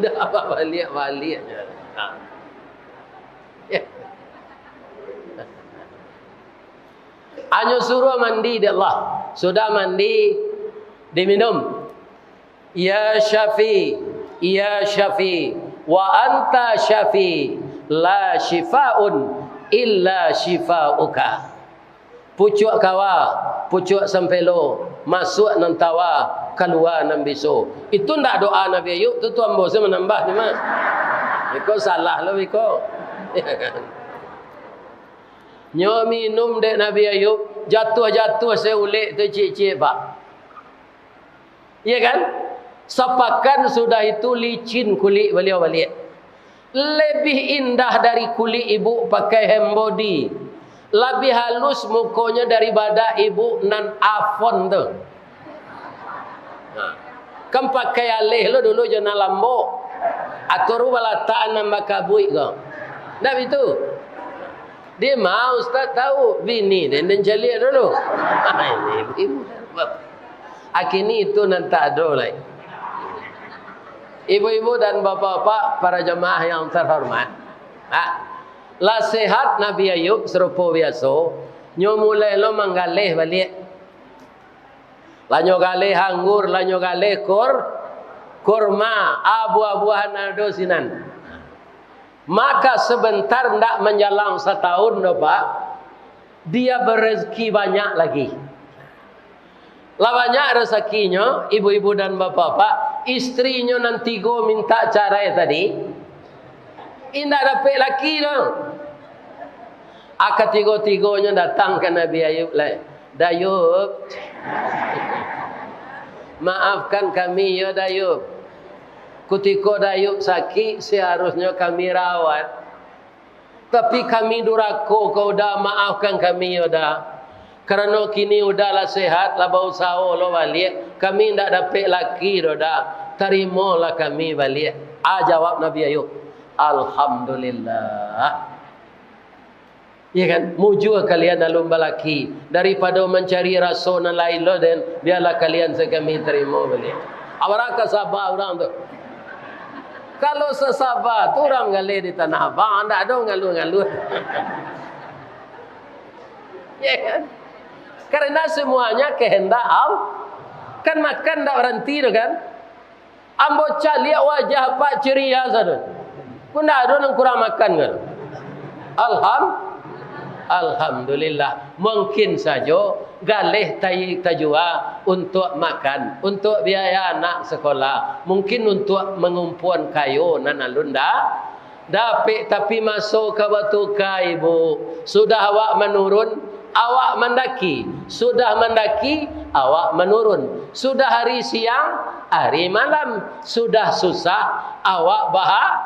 Ndak babaliak-baliak nyo. Ah. Anyo suruah mandi dek Allah. Sudah mandi, diminum. "Ya Syafi, ya Syafi, wa anta Syafi, la syifaun illa syifauka." Pucuak kawa, pucuak sampelo, masuak nan tawa, kalua nan biso. Itu ndak doa Nabi Ayub, tu, tu ambo se manambah ni mah. Iko salah lo iko. Nyo minum dek Nabi Ayub, jatuah-jatuah se ulek tu ciek-ciek, Pak. Iya kan? Sapakan sudah itu licin kulik baliau baliak. Lebih indah dari kulik ibu pakai hand body. Lebih halus mukonyo daripada ibu nan Avon tu. Ha. Kan pakai aleh lo dulu jo nan lambok. Atau ru balatakan nan bakabuik ko. Ndak bitu? Dia mau ustaz tahu, bini den, den caliak dulu. Ini ibu. Akini itu nan tak ado lai. Ibu-ibu dan bapak-bapak, para jamaah yang terhormat. Ha. Lah sehat Nabi Ayub sarupo biaso, nyo mulai lo manggaleh baliak. Lah nyo galeh anggur, lah nyo galeh kur-, kurma, buah-buahan ado sinan. Maka sebentar ndak manjalang satahun doh, Pak, dia berezeki banyak lagi. Lah banyak rezekinyo, ibu-ibu dan bapak-bapak, istrinyo nan tigo minta carai tadi, indak dapek laki doh. A, katigo-tigonyo datang ka Nabi Ayub lai. "Dayub, maafkan kami yo, Dayub. Kutiko Dayub sakik, seharusnyo kami rawat. Tapi kami durako ka Uda, maafkan kami yo, Da. Karano kini Uda lah sehat, lah bausaho lo baliak, kami indak dapek laki doh, Da. Tarimolah kami baliak." A, jawab Nabi Ayub, "Alhamdulillah." Iya kan? Mujua kalian alun balaki, daripado mancari raso nan lain lo den, bialah kalian sakami tarimo baliak. Abaraka saba urang tu. Kalau sasaba tu urang galeh di Tanah Abang, ndak ado ngaluh-ngaluh. Ya kan? Karena semuanya kehendak Allah. Kan makan ndak baranti tu kan? Ambo caliak wajah Pak ceria sajo. Ko ndak ado nan kurang makan kan? Alham-, Alhamdulillah. Mungkin sajo galeh tai tajua untuak makan, untuak biaya anak sekolah, mungkin untuak mangumpuan kayo nan alun da-, dapek, tapi maso ka batuka, Ibu. Sudah awak manurun, awak mandaki. Sudah mandaki, awak manurun. Sudah hari siang, hari malam. Sudah susah, awak baha-,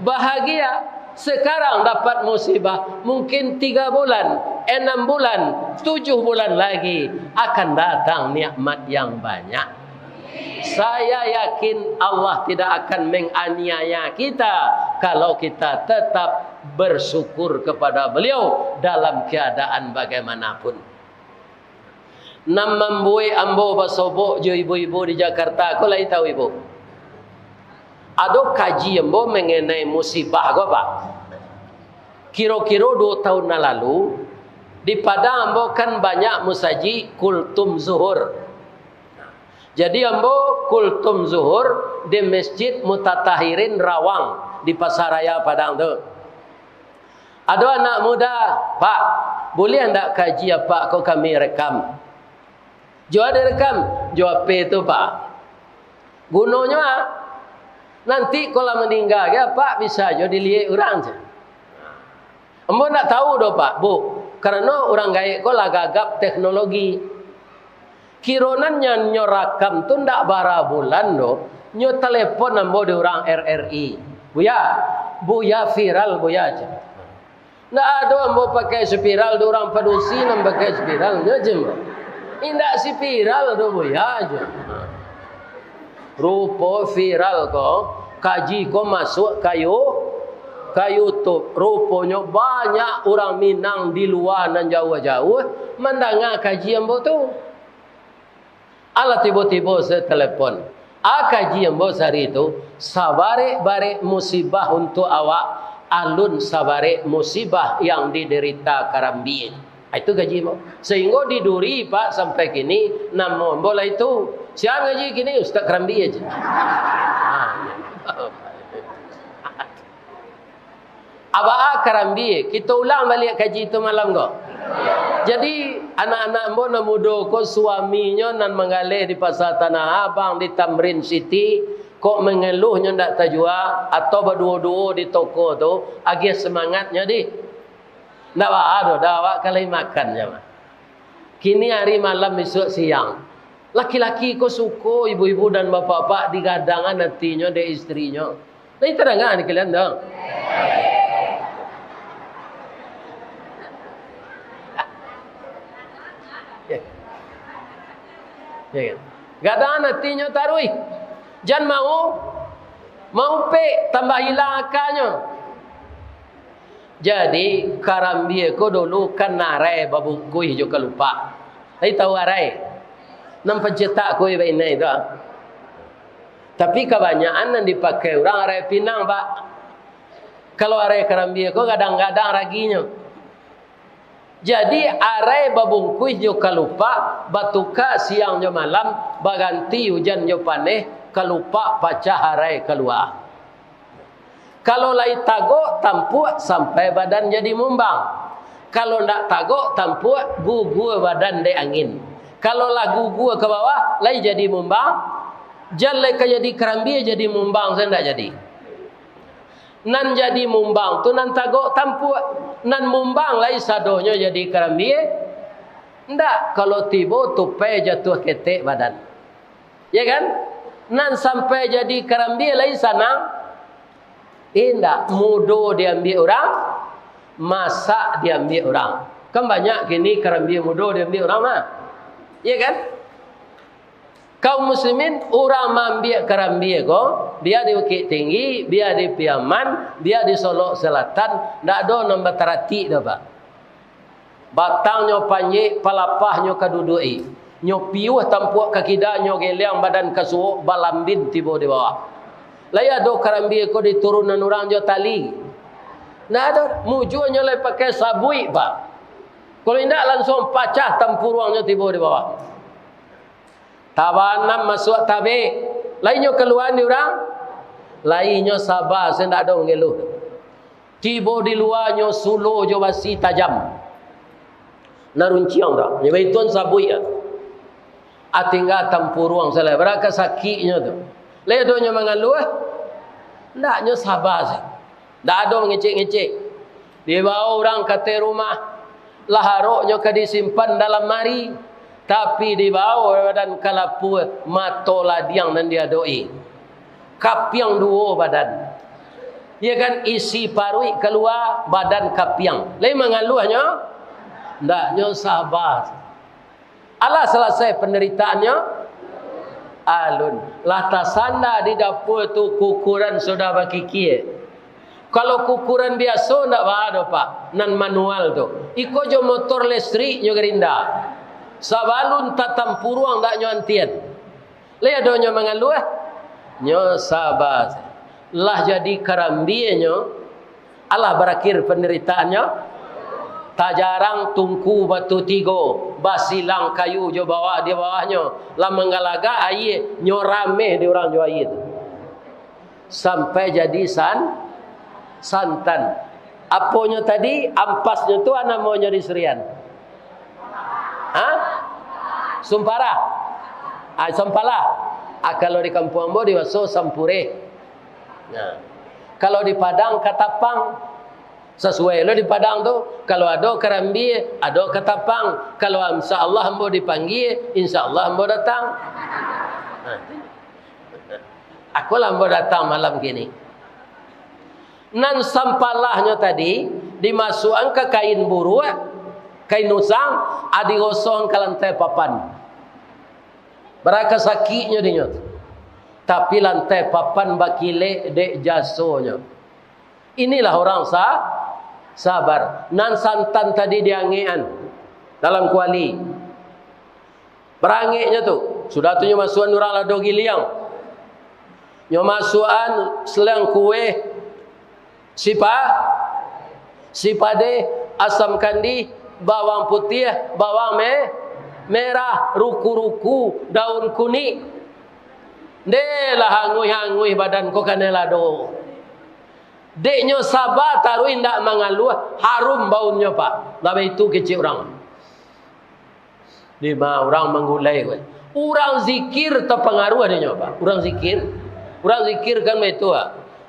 bahagia. Sekarang dapat musibah, mungkin tiga bulan, enam bulan, tujuh bulan lagi akan datang nikmat yang banyak. Saya yakin Allah tidak akan menganiaya kita kalau kita tetap bersyukur kepada Beliau dalam keadaan bagaimanapun. Nan mambuek ambo basobok jo ibu-ibu di Jakarta ko, lai tahu ibu? Ado kaji ambo mengenai musibah ko, Pak. Kiro-kiro duo tahun nan lalu, di Padang ambo kan banyak musajik kultum zuhur. Jadi ambo kultum zuhur di Masjid Mutatahirin Rawang di Pasaraya Padang tu. Ado anak muda, "Pak, buliah ndak kaji apak ko kami rekam?" "Jo a direkam?" "Jo H P tu, Pak." "Gunonyo a?" "Nanti ko lah maningga, apak bisa jo diliek urang," ceh. "Ambo ndak tahu doh, Pak, Bu, karano urang gaek ko lah gagap teknologi." Kiro nan nyo, nyo rakam tu ndak bara bulan doh, nyo telepon ambo di urang R R I. "Buya, Buya viral, Buya," ceh. Ndak ado ambo pakai spiral, di urang padusi nan pakai spiral, nyo ceh ambo. Indak spiral doh, Buya, ceh. Rupo viral ko, kaji ko masuak ka You-, ka YouTube. Ruponyo banyak urang Minang di lua nan jauah-jauah mandanga kaji ambo tu. Alah tibo-tibo se telepon. "A, kaji ambo sahari tu, sabarek-barek musibah untuak awak, alun sabarek musibah yang diderita Karambie." Ah, itu kaji ambo. Sehinggo di Duri, Pak, sampai kini, namo ambo lah itu. Sia ngaji kini? Ustaz Karambie aja. Ah. Abaa Karambie, kito ulang baliak kaji tu malam ko. Jadi, anak-anak ambo nan mudo ko, suaminyo nan manggaleh di Pasar Tanah Abang, di Tamrin City, kok mangeluh nyo ndak tajua, atau baduo-duo di toko tu, agiah semangatnyo dih. Ndak baa doh, dah awak ka lai makan nyo mah. Kini ari malam, isuak siang. Laki-laki ko suko ibu-ibu dan bapak-bapak digadangan atinyo dek istrinyo. Lai tadanga di kalian tu? Ya. Ya kan? Gadangan atinyo taruih. Jan mau, mau pek tambah ilang akanyo. Jadi, karambia ko dulu kan arai babungkuih jo kalupak. Lai tahu arai? Nan pancetak kue bainai tu, ah. Tapi kabanyakan nan dipakai urang arai pinang, Pak. Kalau arai karambia ko gadang-gadang raginyo. Jadi, arai babungkuih jo kalupak, batuka siang jo malam, baganti ujan jo paneh, kalupak pacah arai kalua. Kalau lai tagok tampuak, sampai badan jadi mumbang. Kalau ndak tagok tampuak, gugua badan dek angin. Kalau lah gugua ka bawah, lai jadi mumbang, jan lai ka jadi karambia, jadi mumbang sajo ndak jadi. Nan jadi mumbang tu nan tagok tampuak, nan mumbang lai sadonyo jadi karambia. Ndak, kalau tibo tupai jatuah ketek badan. Ya kan? Nan sampai jadi karambia lai sanang. Indak, mudo diambiak urang, masak diambiak urang. Kan banyak kini karambia mudo diambiak urang mah. Ya kan? Kaum muslimin, urang maambiak karambia ko, bia di Bukik Tinggi, bia di Piaman, bia di Solok Selatan, ndak ado nan bataratik doh, Pak. Batangnyo panjek, palapahnyo ka duduak-i. Nyo piuah tampuak ka kida, nyo geliang badan ka suok, balambin tibo di bawah. Lai ado karambia ko diturunan urang jo tali? Ndak ado. Mujuanyo lai pakai sabuik, Pak. Kalau indak, langsuang pacah tampuruangnyo tibo di bawah. Tabanam masuak tabek. Lai nyo kaluaan di urang? Lai, nyo saba, sajo ndak ado mangeluh. Tibo di lua nyo sulo jo basi tajam. Nan runciang tu, nyo baituan sabuik tu. Ah, tingga tampuruang salah. Bara ka sakiknyo tu. Lai ado nyo mangaluah? Ndak, nyo saba sajo. Ndak ado mangecek-ngecek. Dibawa urang ka ateh rumah, lah aroknyo ka disimpan dalam mari, tapi dibawa badan ka lapua, mato ladiang nan diadok-i. Kapiang duo badan. Ya kan, isi paruik kalua, badan kapiang. Lai mangaluah nyo? Ndak, nyo saba. Alah salasai pandaritaannyo? Alun. Lah tasanda di dapua tu, kukuran sudah bakikia. Kalau kukuran biaso ndak baa doh, Pak, nan manual tu. Iko jo motor listrik nyo garinda. Sabalun tatampuruang ndak nyo antian. Lai ado nyo mangaluah? Nyo saba. Lah jadi karambia nyo, alah barakhir pandaritaannyo. Tajarang tungku batu tigo, basilang kayu jo bawah di bawahnyo, lah manggalagak aia, nyo rameh di urang jo aia tu. Sampai jadi san-, santan. Aponyo tadi, ampasnyo tu, a namonyo di Surian? Ha? Sumpara? Ah, sampala. Ah, kalau di kampuang ambo dibaso sampureh. Nah, kalau di Padang, katapang. Sasuai lo di Padang tu, kalau ado karambia, ado katapang. Kalau insya Allah ambo dipanggia, insya Allah ambo datang. Nah, akolah ambo datang malam kini. Nan sampalahnyo tadi dimasuakan ka kain buruak, kain usang, a digosong ka lantai papan. Bara ka sakiknyo dinyo tu. Tapi lantai papan bakilek dek jasonyo. Inilah urang sa-, sabar. Nan santan tadi diangekan dalam kuali. Barangeknyo tu, sudah tu nyo masuakan urang lado giliang. Nyo masuakan seliang kueh sipa-, sipadeh, asam kandih, bawang putiah, bawang me-, merah, ruku-ruku, daun kunik. Ndeh lah anguih-anguih badan ko kanai lado. Dek nyo saba taruih indak mangaluah, harum baunnyo, Pak. Lah baitu kecek urang. Di ma urang manggulai ko. Urang zikir tapangaruah dek nyo, Pak. Urang zikir. Urang zikir kan baitu, Pak.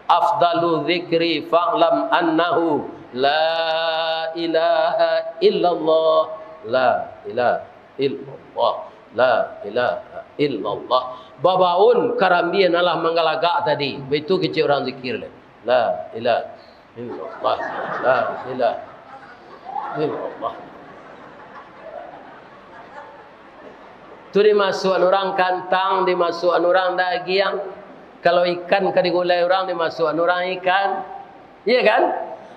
Afdalu zikri fa'lam annahu la ilaha illallah. La ilaha illallah. La ilaha illallah. Babaun karambia nan lah manggalagak tadi. Baitu kecek urang zikir lai. La ilaha illallah. La ilaha illallah. Tu dimasuakan urang kantang, dimasuakan urang dagiang. Kalau ikan ka digulai urang, dimasuakan urang ikan. Iya kan?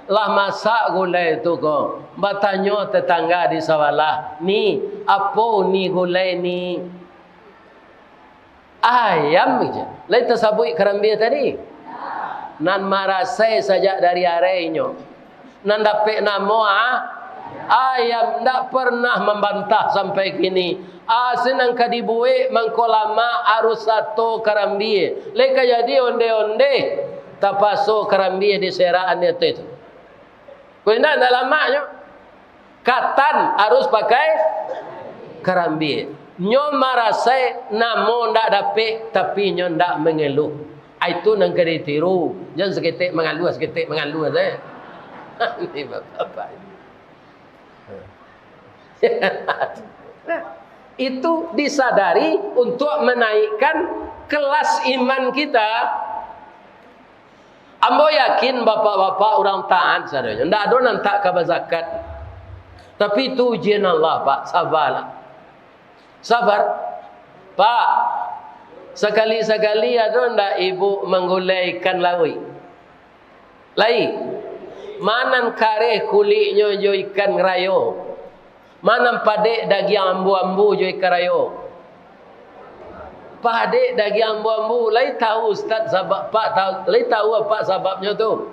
Lah masak gulai tu ko, batanyo tetangga di sabalah, "Ni, apo ni gulai ni?" "Ayam," je. Lai tasabuik karambia tadi? Nan marasai sajak dari araihnyo. Nan dapek namo, ah, ayam, ndak pernah mambantah sampai kini. Asa nan ka dibuek mangko lamak, arus sato karambia. Lai ka jadi onde-onde, tapaso karambia diserak-an di ateh tu. Kok indak, ndak lamaknyo. Katan harus pakai karambia. Nyo marasai namo ndak dapek, tapi nyo ndak mangeluh. Ah, itu nan ka ditiru. Jan saketek mangaluah, saketek mangaluah sajo. Ini bapak-bapak. Itu disadari untuk menaikkan kelas iman kita. Ambo yakin bapak-bapak urang taat sadonyo. Ndak ado nan tak ka bazakat. Tapi itu ujian Allah, Pak. Sabarlah. Sabar. Pak, sakali-sakali ado ndak ibu manggulai ikan lauik? Lai. Ma nan kareh kuliknyo jo ikan rayo? Ma nan padek dagiang ambu-ambu jo ikan rayo? Padek dagiang ambu-ambu. Lai tahu Ustaz sabab, Pak, tahu, lai tahu apak sababnyo tu?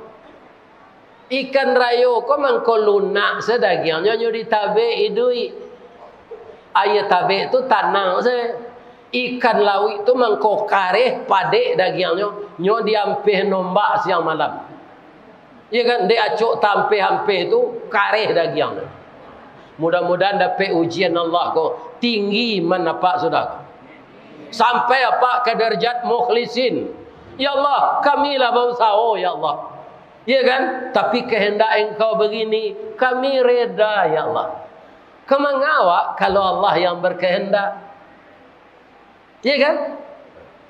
Ikan rayo ko mangko lunak se dagiangnyo, nyo ditabek iduik. Aia tabek tu tanang se. Ikan lauik tu mangko kareh, padek dagiangnyo, nyo diampeh nombak siang malam. Iyo kan, dek acok tampeh-ampeh tu, kareh dagiangnyo. Mudah-mudahan dapek ujian Allah ko, tinggi iman apak sudah ko. Sampai apak ka darajat mukhlisin. Ya Allah, kami lah bausaho, ya Allah. Iya kan? Tapi kehendak Engkau begini, kami reda, ya Allah. Ka manga awak kalau Allah yang berkehendak? Iya kan?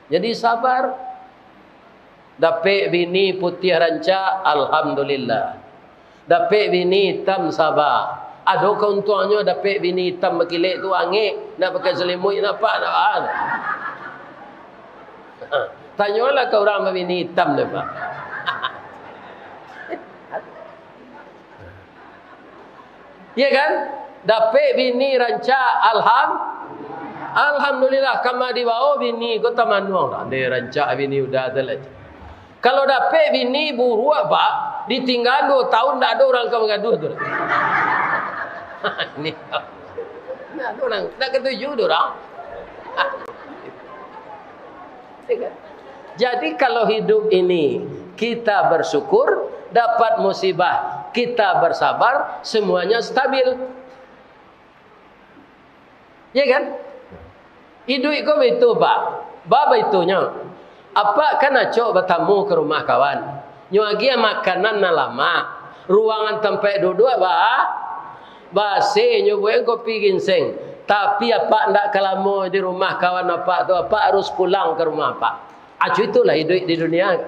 Jadi sabar. Dapek bini putiah rancak, alhamdulillah. Dapek bini itam, sabar. Ado kauntuangnyo dapek bini itam bakilek tu, angek, nak pakai salimuik, nampak, nampak. Tanyolah ka urang babini itam tu, Pak. Iya kan? Dapek bini rancak, alham-, alhamdulillah, kama dibao bini ko tamanuang. Ade rancak bini udah tu lah. Kalau dapek bini buruak, Pak, ditinggaan duo tahun, ndak ado urang ka mangaduah tu. Ni, ndak ado urang, ndak katuju tu urang. Iya kan? Jadi, kalau hidup ini kita bersyukur, dapat musibah, kita bersabar, semuanya stabil. Iya kan? Iduik ko baitu, Pak. Ba-, baitunyo. Apak kan acok batamu ka rumah kawan. Nyo agiah makanan nan lamak. Ruangan tampek duduak ba-, ba-AC, nyo buek kopi ginseng. Tapi apak ndak ka lamo di rumah kawan apak tu, apak harus pulang ka rumah apak. Acu itulah iduik di dunia.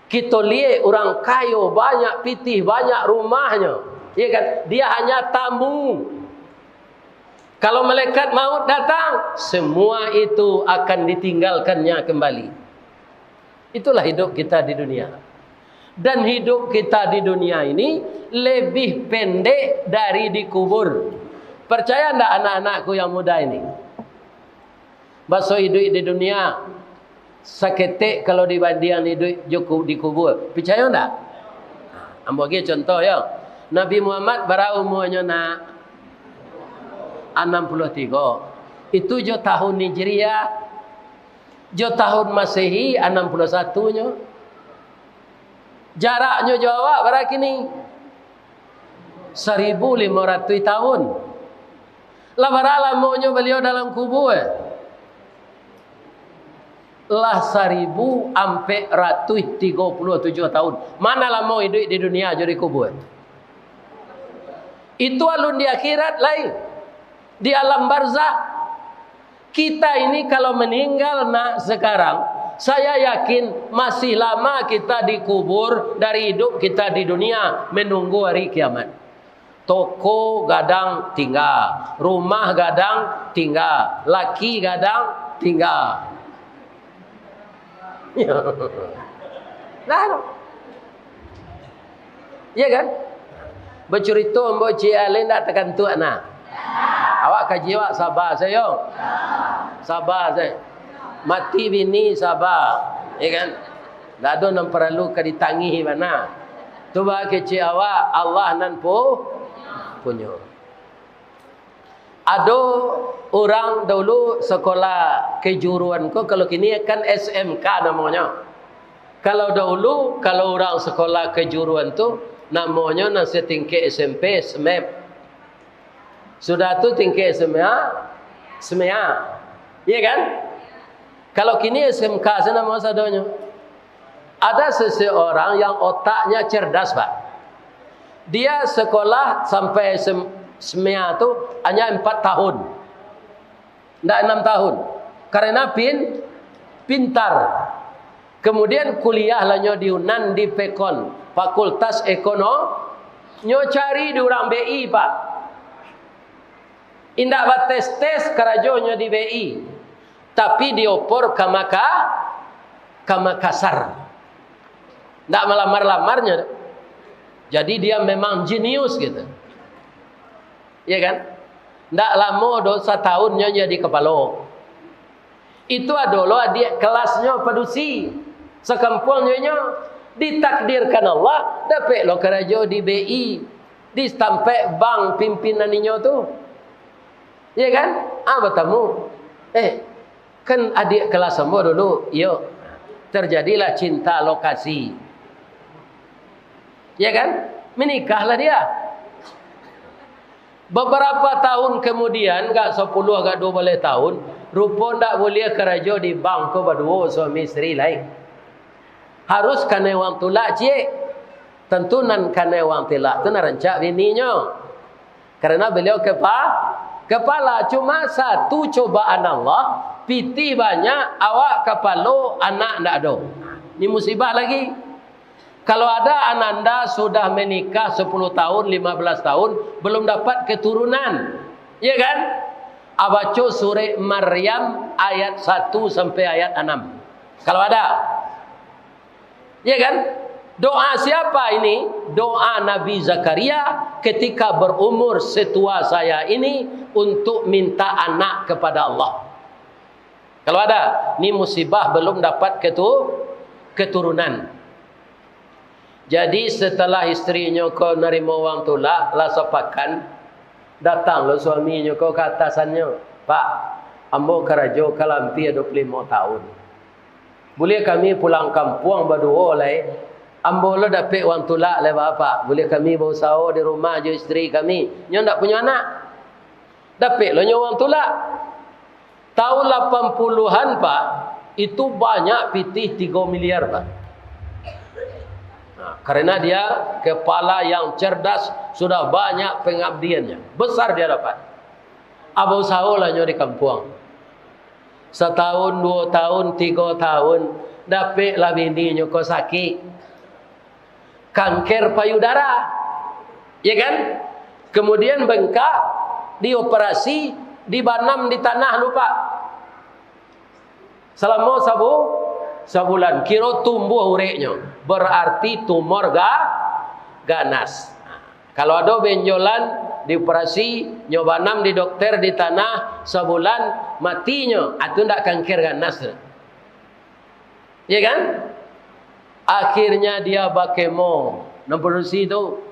Kito liek urang kayo, banyak pitih, banyak rumahnyo. Iya kan? Dia hanya tamu. Kalau malaikat maut datang, semua itu akan ditinggalkannya kembali. Itulah hidup kita di dunia. Dan hidup kita di dunia ini lebih pendek dari di kubur. Percaya ndak anak-anakku yang muda ini? Baso iduik di dunia, saketek kalau dibandiang iduik jo ku-, di kubur. Picayo ndak? Ambo agiah contoh, yo. Nabi Muhammad bara umuanyo, nak? Anam puluah tigo. Itu jo tahun Hijriah. Jo tahun Masehi, anam puluah satu nyo. Jaraknyo jo awak bara kini? Saribu limo ratuih tahun. Lah bara lamonyo baliau dalam kubua? Lah saribu ampek ratuih tigo puluah tujuah tahun. Ma nan lamo iduik di dunia jo di kubua? Itu alun di akhirat lai, di alam barzakh. Kita ini kalau meninggal, nak, sekarang, saya yakin masih lama kita dikubur dari hidup kita di dunia menunggu hari kiamat. Toko gadang tingga, rumah gadang tingga, laki gadang tingga. Lah, Iya kan? Bacurito ambo ciek alai ndak takantuak nah. Awak kaji awak saba sajo. Saba sajo. Mati bini saba. Iya kan? Ndak ado nan paralu ka ditangihi bana. Tu baa kecek awak, Allah nan pu-, punyo. Ado urang dahulu sekolah kejuruan ko, kalau kini kan S M K namonyo. Kalau dahulu, kalau urang sekolah kejuruan tu, namonyo nan satingkek S M P, S M P. Sudah tu tingkek S M A, S M A. Iya kan? Kalau kini S M K sajo namo sadonyo. Ada seseorang yang otaknya cerdas, Pak. Dia sekolah sampai S M-, S M A tu hanya empat tahun. Ndak enam tahun. Karena pin-, pintar. Kemudian kuliah lah nyo di Unan, di Pekon, Fakultas Ekono-, nyo cari di urang B I, Pak. Indak bates-tes karajonyo di B I, tapi dioper ka Maka-, ka Makassar. Ndak malamar-lamarnyo. Jadi dia memang jenius gitu. Iya kan? Ndak lamo doh, sataunnyo jadi kapalo. Itu ado lo adiak kelasnyo padusi. Sakampuangnyo inyo ditakdirkan Allah, dapek lo karajo di B I, di tampek bank pimpinan inyo tu. Iya kan? Ah, batamu. Eh, kan adiak kelas ambo dulu. Iyo. Terjadilah cinta lokasi. Iya kan? Menikahlah dia. Beberapa tahun kemudian, agak sapuluah, agak duo baleh tahun, rupo ndak buliah karajo di bank ko baduo suami isteri lai. Harus kanai uang tulak ciek. Tantu nan kanai uang tulak tu nan rancak bininyo. Karena beliau kepa-, kepala. Cuma satu cobaan Allah, pitih banyak, awak kapalo, anak ndak ado. Ni musibah lagi. Kalau ada ananda sudah menikah sepuluh tahun, lima belas tahun, belum dapat keturunan, ya kan? Abaco surek Maryam ayat satu sampai ayat enam. Kalau ada. Ya kan? Doa siapa ini? Doa Nabi Zakaria ketika berumur setua saya ini untuk minta anak kepada Allah. Kalau ada, ni musibah belum dapat ketu-, keturunan. Jadi, setelah istrinyo ko narimo uang tulak, lah sapakan, datang lo suaminyo ko ka atasannyo, "Pak, ambo karajo ka lampia duo puluah limo tahun. Buliah kami pulang kampuang baduo lai? Ambo lo dapek uang tulak lai, Bapak. Buliah kami bausaho di rumah jo istri kami." Nyo ndak punyo anak. Dapek lo nyo uang tulak. Tahun lapan puluhan, Pak, itu banyak pitih tigo miliar, Pak. Nah, karena dia kepala yang cerdas, sudah banyak pengabdiannya. Besar dia dapat. Abah usaho lah nyo di kampuang. Satahun, duo tahun, tigo tahun, dapek lah bininyo ko sakik. Kanker payudara. Ya kan? Kemudian bengkak, dioperasi, dibanam di tanah lu, Pak. Salamo sabu-, sabulan, kiro tumbuah ureknyo. Berarti tumor ga-, ganas. Kalau ado benjolan, dioperasi, nyo banam di dokter di tanah, sabulan, matinyo. Ah, tu ndak kanker ganas tu. Ya kan? Akhirnya dia bakemo, nan padusi tu.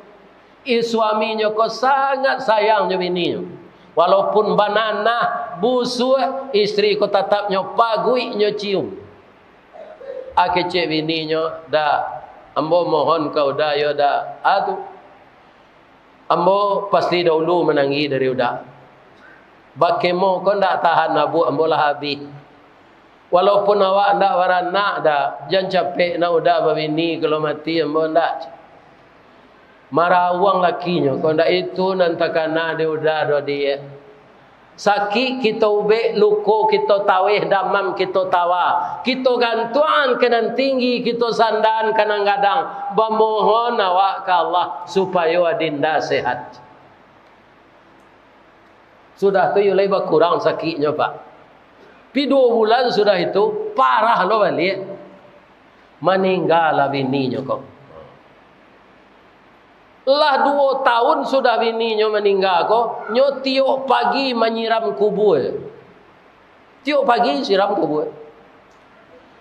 Ih, suaminyo ko sangat sayang jo bininyo. Walaupun bananah, busuak, istri ko tatap nyo paguik nyo cium. Ah, kecek bininyo, "Dak, ambo mohon ka Uda yo, Dak." Ah, tu. Ambo pasti dahulu manangih dari Uda. Bakemo ko ndak tahan abuak ambo lah abih. Walaupun awak ndak baranak, Dak, jan capek nak Uda babini, kalau mati ambo ndak. Marawang lakinyo ko, ndak itu nan takana di Uda doh, Diak. Sakik kito ubek, luko kito taweh, damam kito tawa. Kito gantuangan ka nan tinggi, kito sandaan ka nan gadang. Bamohon awak ka Allah supayo adinda sehat. Sudah tu, iyo lai bakurang sakiknyo, Pak. Pi duo bulan sudah itu, parah lo baliak. Maninggalah bininyo ko. Lah duo tahun sudah bininyo maningga ko, nyo tiok pagi manyiram kubua. Tiok pagi siram kubua.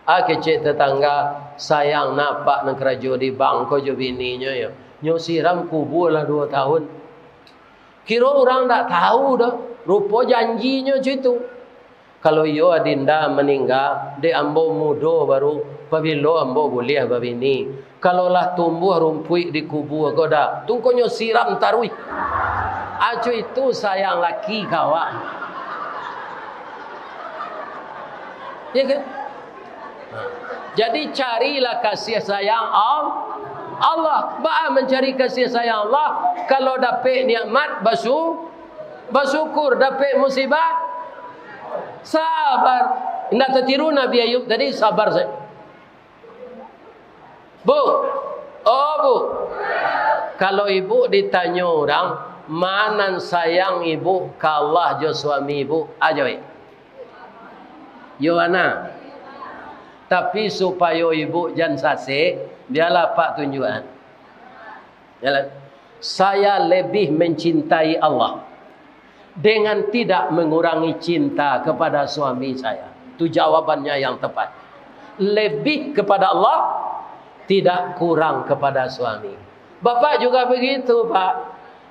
Ah, kecek tetangga, sayang nak apak nan karajo di bank ko jo bininyo yo. Nyo siram kubua lah duo tahun. Kiro urang ndak tahu doh, rupo janjinyo co itu. Kalau iyo adinda maningga, dek ambo mudo baru, pabilo ambo buliah babini? Kalau lah tumbuah rumpuik di kubua ko dah, tu ko nyo siram taruih. Aco itu sayang laki ka awak. Ya kan? Jadi carilah kasih sayang Al-, Allah. Baa mancari kasih sayang Allah? Kalau dapek nikmat, basu-, basukur, dapek musibah, sabar. Indak tatiru Nabi Ayub tadi, sabar sajo. Bu, oh Bu, kalau ibu ditanyo urang, ma nan sayang ibu ka Allah jo suami ibu, a jawek. Yo ana. Tapi supayo ibu jan sasek, bialah apak tunjuakan. Jalan. Saya lebih mencintai Allah dengan tidak mengurangi cinta kepada suami saya. Itu jawabannya yang tepat. Lebih kepada Allah, tidak kurang kepada suami. Bapak juga begitu, Pak.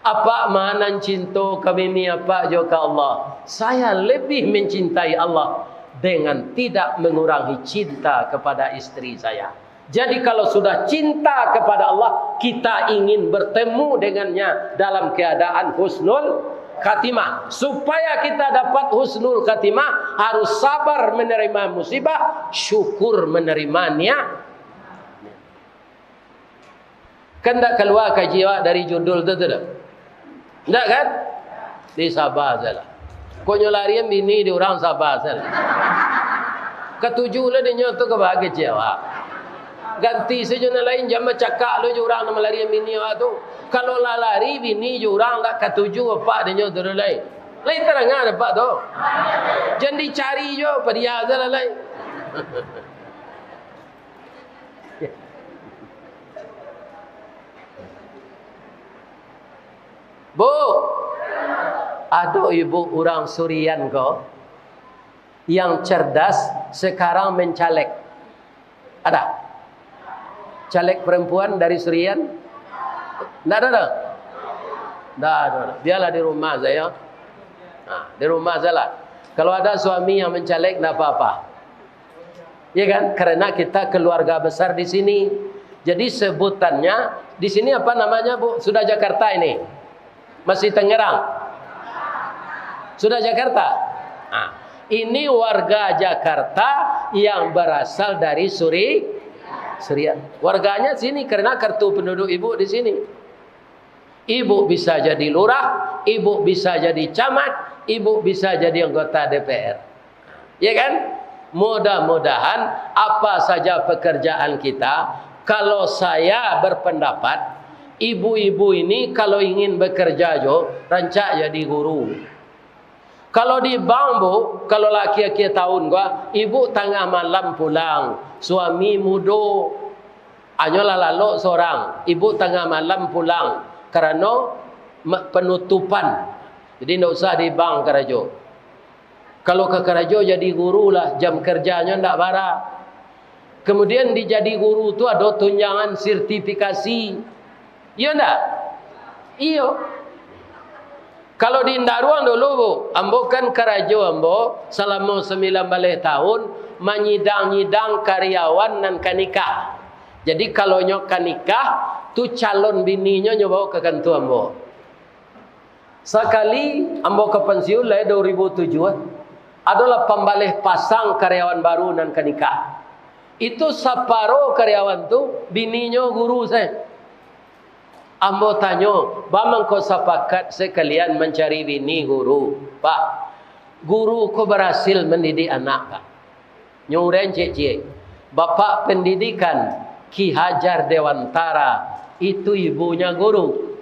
Apak ma nan cinto ka bini apak jo ka Allah. Saya lebih mencintai Allah dengan tidak mengurangi cinta kepada istri saya. Jadi, kalau sudah cinta kepada Allah, kita ingin bertemu dengannya dalam keadaan husnul khatimah. Supaya kita dapat husnul khatimah, harus sabar menerima musibah, syukur menerima niat. Kan ndak kalua kaji awak dari judul tu, tu dah? Ndak kan? Di sabar sajolah. Kok nyo larian bini di urang, sabar sajolah. Katuju lah dinyo tu ka baa kecek awak. Ganti sajo nan lain, jan bacakak lo jo urang nan malarian bini awak tu. Kalau lah lari bini jo urang, ndak katuju apak dinyo tu lai. Lai tadanga dek apak tu. Jan dicari jo, padia sajolah lai. Bu, ado ibu urang Surian ko yang cerdas, sekarang mencaleg. Ada? Caleg perempuan dari Surian? Ndak ada, dah? Ndak ada. Biarlah di rumah sajo. Nah, di rumah sajolah. Kalau ada suami yang mencaleg, ndak apa-apa. Ya kan? Karena kita keluarga besar di sini. Jadi sebutannya, di sini apa namanya, Bu? Sudah Jakarta ini? Masih Tangerang? Sudah Jakarta? Nah, ini warga Jakarta yang berasal dari Suri-, Surian. Warganya sini karena kartu penduduk ibu di sini. Ibu bisa jadi lurah, ibu bisa jadi camat, ibu bisa jadi anggota D P R. Ya kan? Mudah-mudahan apa saja pekerjaan kita, kalau saya berpendapat, ibu-ibu ini kalau ingin bekerja jo, rancak jadi guru. Kalau di bank, Bu, kalau lah akhia-akhia tahun ko, ibu tangah malam pulang, suami mudo, hanyolah lalok sorang, ibu tangah malam pulang, karano ma-, penutupan. Jadi, ndak usah di bank karajo. Kalau ka karajo jadi guru lah, jam kerjanyo ndak bara. Kemudian di jadi guru tu ado tunjangan sertifikasi. Iyo ndak? Iyo. Kalau di Indaruang dulu, Bu, ambo kan karajo ambo salamo sambilan baleh tahun manyidang-nyidang karyawan nan ka nikah. Jadi, kalau nyo ka nikah, tu calon bininyo nyo bawa ka kantua ambo. Sakali ambo ka pansiun lah, dua ribu tujuah, adolah pambaleh pasang karyawan baru nan ka nikah. Itu saparo karyawan tu bininyo guru sajo. Ambo tanyo, "Ba mangko sapakat sakalian mancari bini guru, Pak?" Guru ko barasil mandidik anak, Pak. Nyo urang ciek-ciek. Bapak pendidikan Ki Hajar Dewantara, itu ibunya guru.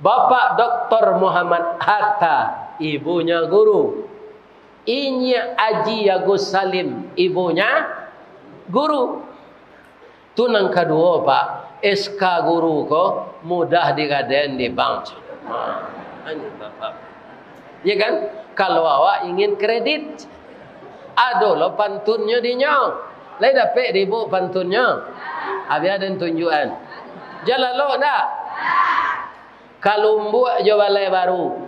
Bapak Doktor Muhammad Hatta, ibunya guru. Inyiak Haji Agus Salim, ibunya guru. Tu nan kaduo, Pak, S K guru ko mudah digadaian di bank. Ha, ini bapak. Ya kan? Kalau awak ingin kredit, ado lo pantunnyo di nyo. Lai dapek di ibu pantunnyo? Abih den tunjuakan. Jan lalok ndak? Kalumbuak jo Balai Baru.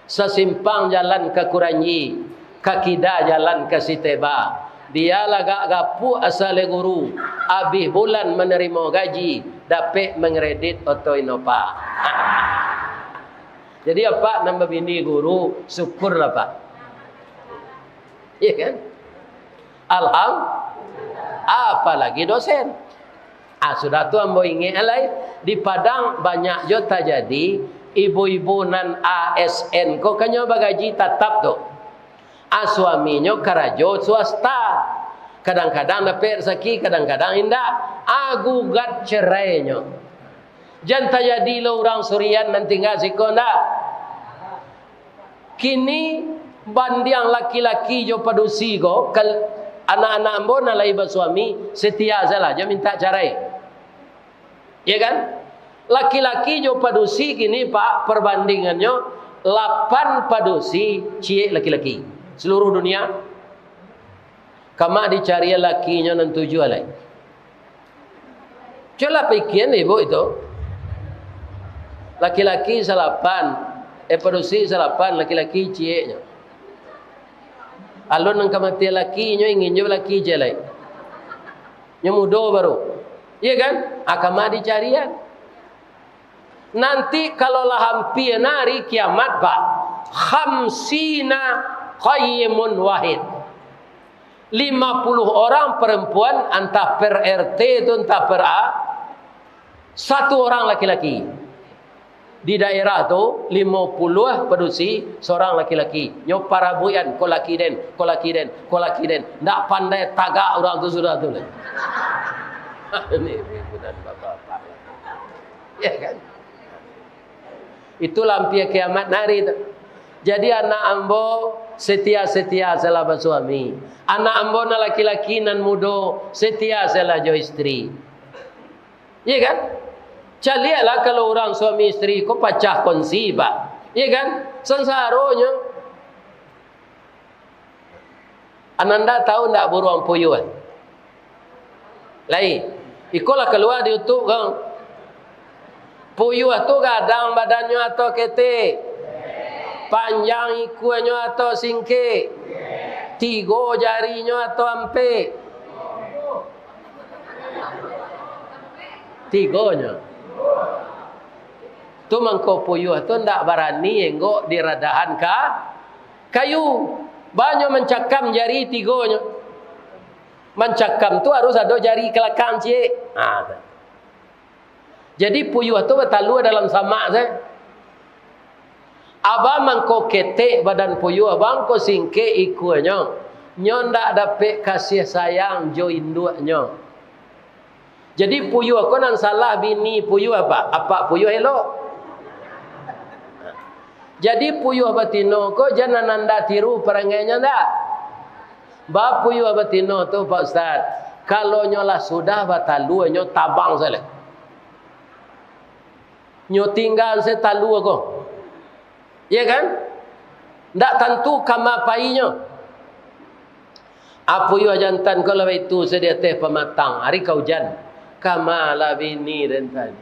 Sasimpang jalan ka Kuranji, ka kida jalan ka Siteba. Dia lagak gapuak asa leh guru, abih bulan manarimo gaji, dapek mangredit oto Innova. Jadi, apak nan babini guru, syukurlah, Pak. Iya kan? Alham-, apalagi dosen. Ah, sudah tu ambo ingek lai, di Padang banyak jo tajadi ibu-ibu nan A S N ko kan nyo bagaji tatap tu. Ah, suaminyo karajo swasta. Kadang-kadang dapek rasaki, kadang-kadang indak. Ah, gugat cerainyo. Jan tajadi lo urang surian nan tingga siko ndak? Kini, bandiang laki-laki jo padusi ko, kal-, anak-anak ambo nan lai basuami, setia sajolah, jan mintak carai. Iya kan? Laki-laki jo padusi kini, Pak, perbandingannyo, lapan padusi, ciek laki-laki. Seluruh dunia. Kama dicarian lakinyo nan tujuah lai. Cubolah pikian ibu itu. Laki-laki salapan, eh, padusi salapan, laki-laki cieknyo. Alun nan ka mati laki, nyo ingin jo laki ciek lai. Nyo mudo baru. Iya kan? Ah, kama dicarian. Nanti kalau lah ampia hari kiamat, Pak, khamsina qayyimun wahid. Lima puluh orang perempuan, antah per R T tu, antah per A, satu orang laki-laki. Di daerah tu, limo puluah padusi, seorang laki-laki. Nyo parabuikan, ko laki den, ko laki den, ko laki den. Ndak pandai tagak urang tu sudah tu lai. Ini ibu-ibu dan bapak-bapak. Ya kan? Itulah ampia kiamat hari tu. Jadi, anak ambo setia-setia sajolah basuami. Anak ambo nan laki-laki nan mudo setia sajolah jo istri. Iya kan? Caliaklah kalau urang suami istri ko pacah kongsi, Pak. Iya kan? Sansaronyo. Ananda tahu ndak buruang puyuah? Lai, iko lah kalua di YouTube ko. Puyuah tu gadang badannyo atau ketek? Panjang ikuanyo atau singkek? Tigo jarinyo atau ampek? Tigonyo. Tu mangko puyuah tu ndak barani enggok di radahan ka-, kayu. Banyo mancakam jari tigonyo. Mancakam tu harus ado jari kalakang ciek. Ha, tu. Jadi puyuah tu batalua dalam samak se. Abah mangko ketek badan puyuah, abah mangko singkek ikuanyo. Nyo ndak dapek kasih sayang jo induaknyo. Jadi puyuah ko nan salah bini puyuah, Pak. Apak puyuah elok. Jadi puyuah batino ko jan ananda tiru parangainyo ndak? Ba puyuah batino tu, Pak Ustaz, kalau nyo lah sudah batalua, nyo tabang sajo. Nyo tinggaan se talua ko. Iya kan? Ndak tantu kama painyo. A puyuah jantan ko lah baitu se di ateh pamatang, ari ka ujan. Kama lah bini den tadi.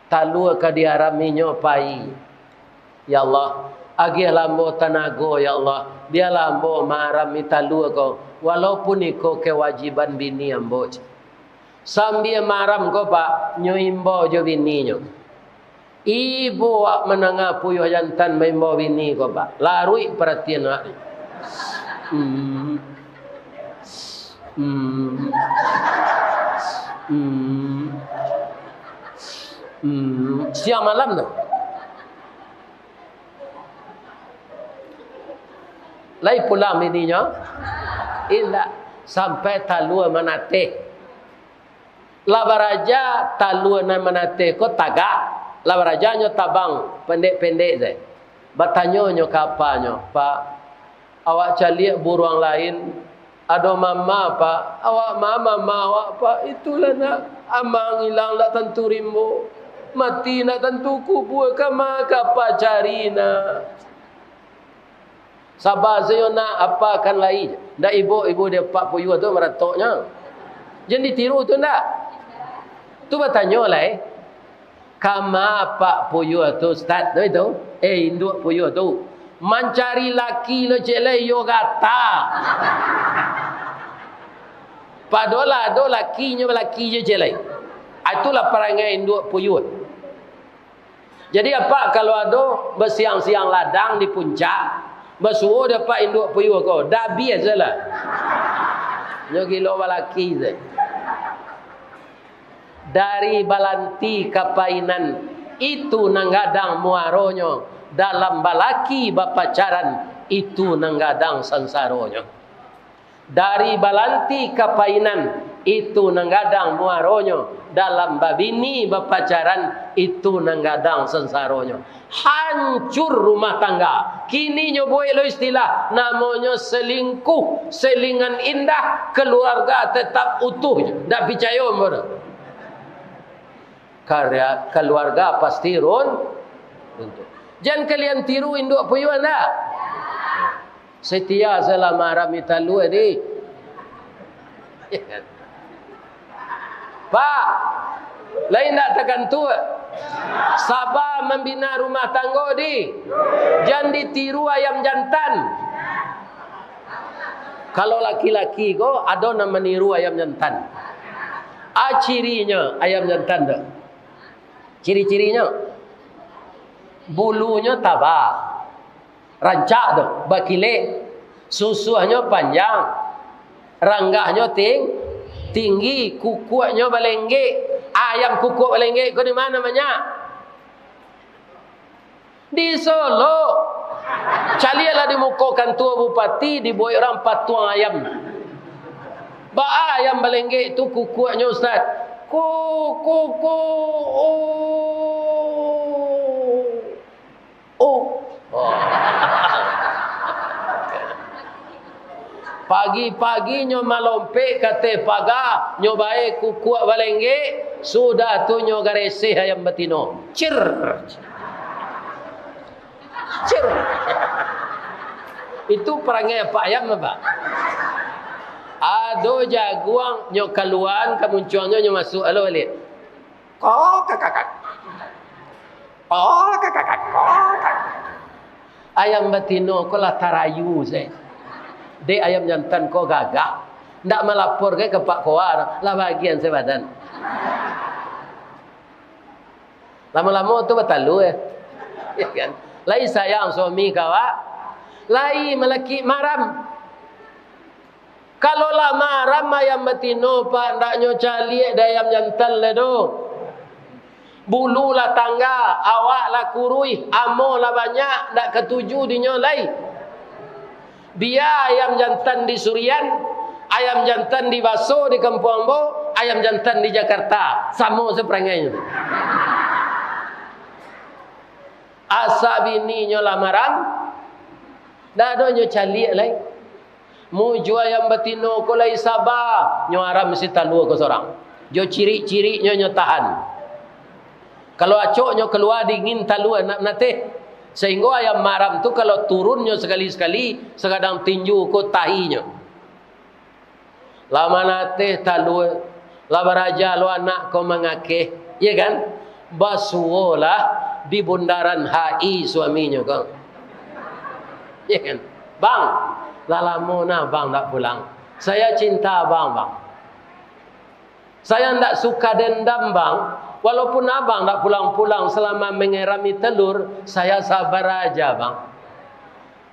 Talua ka diaraminyo pai. Ya Allah, agiahlah ambo tanago, ya Allah. Bialah ambo maarami talua ko, walaupun iko kewajiban bini ambo. Sambia maaram ko, Pak, nyo imbau jo bininyo. Ibo wak mandanga puyuah jantan maimbau bini ko, Pak. Laruik paratian awak. Hmm. Hmm. Hmm. Hmm. Siang malam tu. Lai pulang bininyo? Indak. Sampai talua manateh. Lah baraja talua nan manateh ko tagak, lah baraja nyo tabang pendek-pendek se. Batanyo nyo ka apanyo, "Pak, awak caliak buruang lain, Ado mama, Pak. Awak ma-, mama awak, Pak. Itulah nak. Amang ilang ndak tantu rimbo. Mati ndak tantu kubua. Kama ka pacari nak. Saba sajo nak, apakan lai. Ndak ibo-ibo di apak puyuah tu maratoknyo. Jan ditiru tu ndak? Tu batanyo lai. Kama apak puyuah tu, Ustaz, tu itu? Eh, induak puyuah tu. Mancari laki lo, cek lai, iyo gata. Padolah ado lakinyo, balaki jo cek lai. Ah, itulah parangai induak puyuah. Jadi, apak kalau ado basiang-siang ladang di puncak, basuo dek apak induak puyuah ko, dabiah sajolah. Nyo gilo balaki se. Dari balanti ka painan, itu nan gadang muaronyo, dalam balaki bapacaran, itu nan gadang sansaronyo. Dari balanti ka painan, itu nan gadang muaronyo, dalam babini bapacaran, itu nan gadang sansaronyo. Hancur rumah tangga. Kini nyo buek lo istilah, namonyo selingkuh, selingan indah, keluarga tetap utuh. Ndak picayo ambo tu. Karya, keluarga pasti run-, runtuh. Jan kalian tiru induak puyuah ndak? Setia selama rami talua di. Pak, lain ndak takantuak? Saba mambina rumah tanggo di. Jan ditiru ayam jantan. Kalau laki-laki ko, ado nan maniru ayam jantan. A cirinyo ayam jantan tu. Ciri-cirinyo, bulunyo taba, rancak tu, bakilek, susuahnyo panjang, ranggahnyo ting-, tinggi, kukuaknyo balenggek. Ayam kukuak balenggek ko di ma banyak? Di Solok. Caliaklah di muko kantua bupati, dibuek urang patuang ayam. Baa ayam balenggek tu kukuaknyo, Ustaz? Ku, ku, ku, oh. Oh. Pagi-pagi nyo malompek ka ateh paga, nyo bae kukuak balenggek, sudah tu nyo gareseh ayam batino. Cir. Cir. Itu parangai apak ayam, Pak. Ado jaguang, nyo kaluaan ka muncuangnyo, nyo masuak alo baliak. Kok, kak, kak, kak. Kok, kak, kak, kak. Kok, kak. Ayam batino ko lah tarayu se. Dek ayam jantan ko gagah. Ndak malapor ka Pak Koa, lah bagian se badan. Lamo-lamo tu batalua, eh. Ya kan? Lai sayang suami ka awak, lai malakik maram. Kalau lah maram ayam batino, Pak, ndak nyo caliak dek ayam jantan lai doh. Bulu lah tangga, awak lah kuruih, amoh lah banyak, ndak katuju dinyo lai. Bia ayam jantan di Surian, ayam jantan di Baso di kampuang ambo, ayam jantan di Jakarta, samo se parangainyo. Asa bininyo lah maram, ndak ado nyo caliak lai. Mujua ayam batino ko lai saba, nyo aram si talua ko sorang. Jo cirik-ciriknyo nyo tahan. Kalau acok nyo kalua dingin talua nak nateh. Sahinggo ayam maram tu kalau turun nyo sakali-sakali, sagadang tinju ko tahinyo. Lah manateh talua, lah baraja lo anak ko mangakeh, ya kan? Basuolah di bundaran H I suaminyo ko. Ya kan? "Bang, lah lamo nah abang ndak pulang. Saya cinta abang, Bang. Saya ndak suka dendam, Bang. Walaupun abang ndak pulang-pulang selama mengerami telur, saya sabar aja, Bang.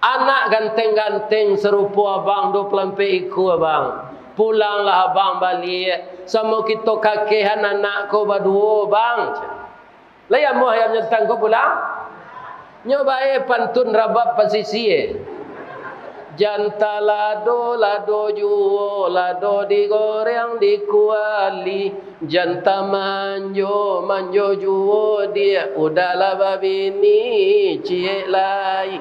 Anak ganteng-ganteng sarupo abang, dua puluh ampek ikua, Bang. Pulanglah abang baliak, samo kito kakehan anak ko baduo, Bang." Lai amuah ayam jantan ko pulang? Nyo bae pantun rabab pasisia. Janta lado, lado juo, lado digoreng di kuali. Janta manjo, manjo juo diak, udahlah babini, ciek lai.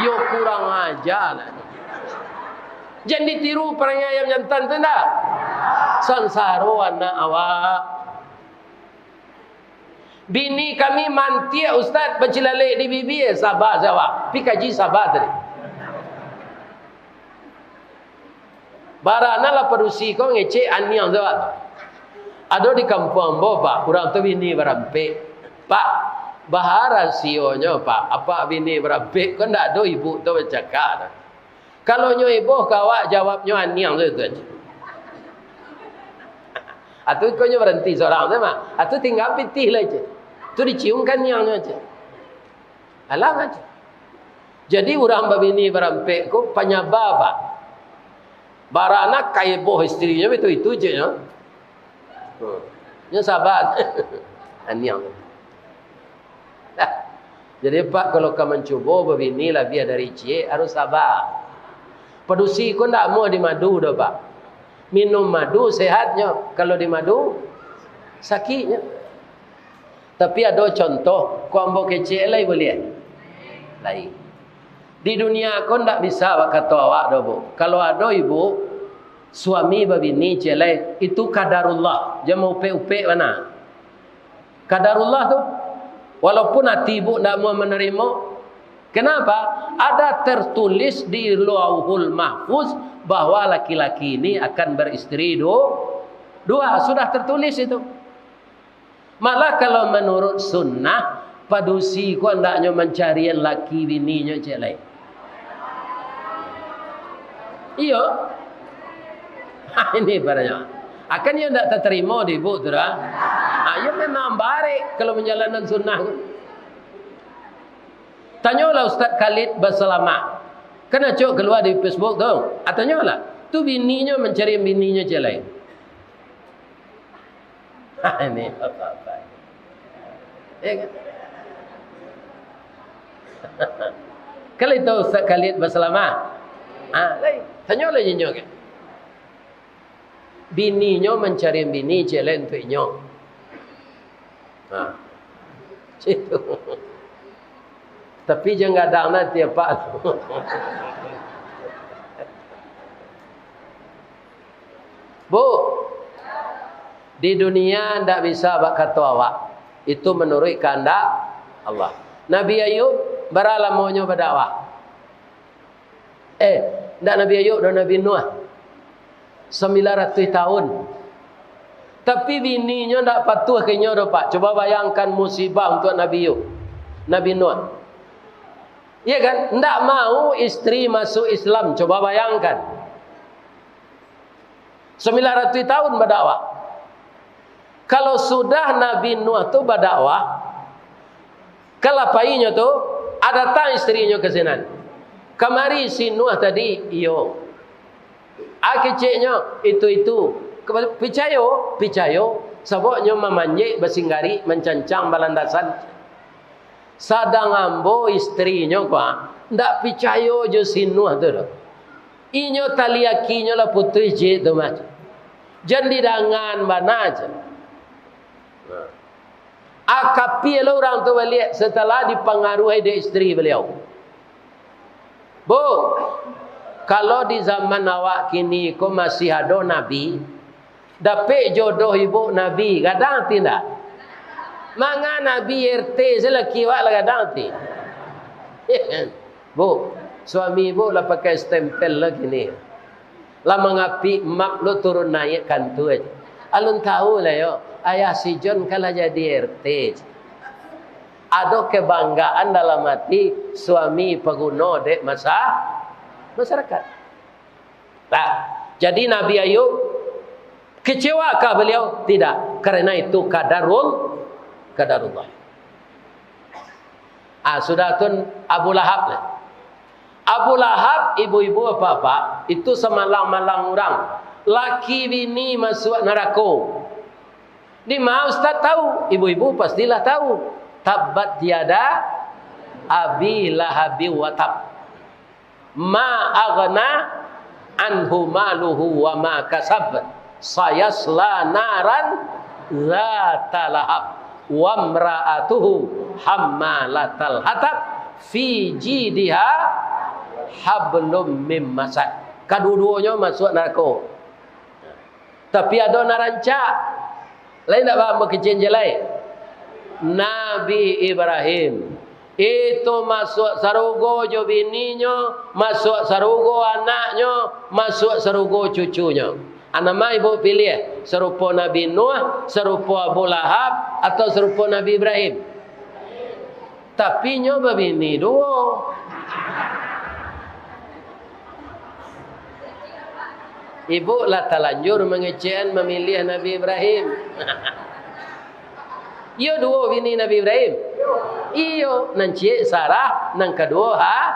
Yo kurang aja lah. Jan ditiru parangai ayam jantan tu ndak? Sansaro anak awak. Bini kami mantiak, Ustaz, bacilalek di bibia. Saba se awak. Pi kaji saba tadi. Barana lah padusi ko ngecek aniang tu, Pak. Ado di kampuang ambo, Pak, urang tu bini barampek. Pak, baa rasionyo, Pak? Apak bini barampek ko ndak ado ibu tu bacakak tu. Kalau nyo eboh ka awak, jawabnyo aniang tu, tu aja. Atu iko nyo baranti surang tu mah. Atu tingga pitih lah aja. Tu dicium ka aniangnyo aja. Alah aja. Jadi, urang babini barampek ko panyaba, Pak. Barana ka eboh istrinyo, itu-itu je nyo. Hmm. Nyo saba. Aniang. Dah. Jadi, Pak, kalau ka mancubo babini labiah dari ciek, harus saba. Padusi ko ndak amuah dimadu doh, Pak. Minum madu sehatnyo, kalau dimadu, sakiknyo. Tapi ado contoh, ko ambo kecek lai buliah? Lai. Di dunia ko ndak bisa bak kato awak doh, Bu. Kalau ado ibu, suami babini ciek lai, itu qadarullah, jan maupek-upek bana. Qadarullah tu, walaupun ati ibu ndak mau manarimo, kenapa? Ada tertulis di Lauhul Mahfuz bahwa laki-laki ini akan beristri du-, dua, sudah tertulis itu. Malah kalau manurut sunnah, padusi ko andaknyo mancarian laki bininyo ciek lai. Iyo. Ha, ini paranyo. Akan iyo ndak tatarimo di ibu tu dah. Ha, iyo memang barek kalau manjalankan sunnah tu. Tanyolah Ustaz Khalid Basalamah. Kan acok kalua di Facebook tu. Ah, tanyolah. Tu bininyo mancarian bininyo ciek lai. Ini apa-apa. Ya kan? Kalau itu Ustaz Khalid Basalamah. Ah, lai. Tanyolah inyo kan. Bininyo mancari bini ciek lai untuak inyo. Ha. Situ. Tapi jan gadang nanti, Pak. Bu, di dunia ndak bisa bak kato awak. Itu manuruik kahandak Allah. Nabi Ayub, bara lamonyo badakwah? Eh, ndak Nabi Ayub doh, Nabi Nuh. Sambilan ratuih tahun. Tapi bininyo ndak patuah ka inyo doh, Pak. Coba bayangkan musibah untuak Nabi Ayub. Nabi Nuh. Iya kan? Ndak mau istri masuk Islam. Coba bayangkan. Sambilan ratuih tahun badakwah. Kalau sudah Nabi Nuh tu badakwah, ka lapainyo tu, ah, datang istrinyo ka sinan. Kamari si Nuh tadi, iyo. Ah, keceknyo, itu-itu. Picayo, picayo. Sababnyo mamanjek, basinggarik, mancancang, balandasan. Sadang ambo istrinyo ko, ah, ndak picayo jo si Nuh tu doh. Inyo tali akinyo lah putuih jik tu mah. Jan didangan bana je. Nah. Akapia lah urang tu baliak setelah dipangaruhi dek istri baliau. Bu, kalau di zaman awak kini ko masih ado nabi, dapek jodoh ibu nabi, gadang ati ndak? Manga nabi R T se laki awak lah gadang ati. Bu, suami ibu lah pakai stempel lah kini. Lah mangapik map lo turun naiak kantua. Alun tahu lah yo, ayah si John kan lah jadi R T. Ado kebanggaan dalam ati, suami paguno dek masa-, masyarakat. Nah, jadi Nabi Ayub kecewakah beliau? Tidak, karena itu qadarul-, qadarullah. Ah, sudah tu Abu Lahab lah. Abu Lahab, ibu-ibu, bapak-bapak, itu samalang-malang urang. Laki bini masuak narako. Di ma Ustaz tahu? Ibu-ibu pastilah tahu. Tabbat yada Abi Lahabi wa tab. Ma aghna anhu maluhu wa ma kasab. Sayasla naran dzata lahab. Wa mra'atuhu hammalatal hatab. Fi jidiha hablum mim masad. Kaduo-duonyo masuak narako. Tapi ado nan rancak. Lain ndak, Bang, bakecek je lai? Nabi Ibrahim. Itu masuak sarugo jo bininyo, masuak sarugo anaknyo, masuak sarugo cucunyo. A nan ma ibuk piliah, sarupo Nabi Nuh, sarupo Abu Lahab, atau sarupo Nabi Ibrahim? Tapi nyo babini duo. Ibuk lah talanjur mangecekan mamiliah Nabi Ibrahim. Iyo duo bini Nabi Ibrahim? Iyo, nan ciek Sarah, nan kaduo Ha-,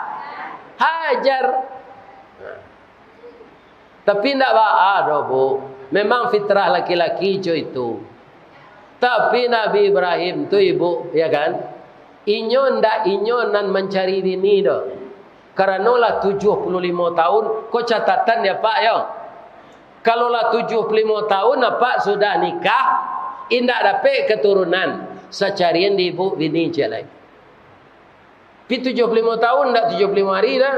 Hajar. Tapi ndak baa doh, Bu. Memang fitrah laki-laki co itu. Tapi Nabi Ibrahim tu, Ibuk, ya kan? Inyo ndak inyo nan mancari bini doh. Karano lah tujuah puluah limo taun, ko catatan ya, Pak, yo. Kalau lah tujuah puluah limo taun, Apak sudah nikah, indak dapek katurunan, sacarian di ibuk bini ciek lai. Pi tujuah puluah limo taun, ndak tujuah puluah limo ari dah.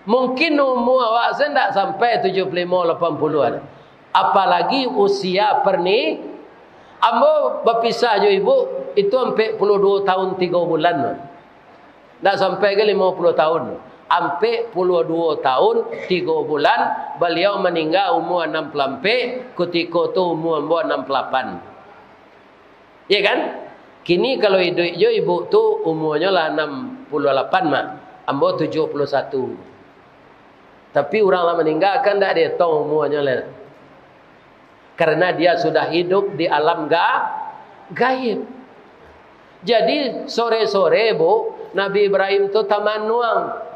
Mungkin umua awak se ndak sampai tujuah puluah limo, lapan puluah dah. Apalagi usia perni-, ambo bapisah jo ibuk itu ampek puluah duo taun tigo bulan. Ndak sampai ka limo puluah taun. Ampek puluah duo taun tigo bulan, baliau maningga umua anam puluah ampek, kutiko tu umua ambo anam puluah lapan. Iya kan? Kini kalau iduik jo ibuk tu, umuanyo lah anam puluah lapan mah, ambo tujuah puluah satu. Tapi urang lah maningga kan ndak dietong umuanyo lai. Karena dia sudah hidup di alam ga-, gaib. Jadi, sore-sore, Bu, Nabi Ibrahim tu tamanuang.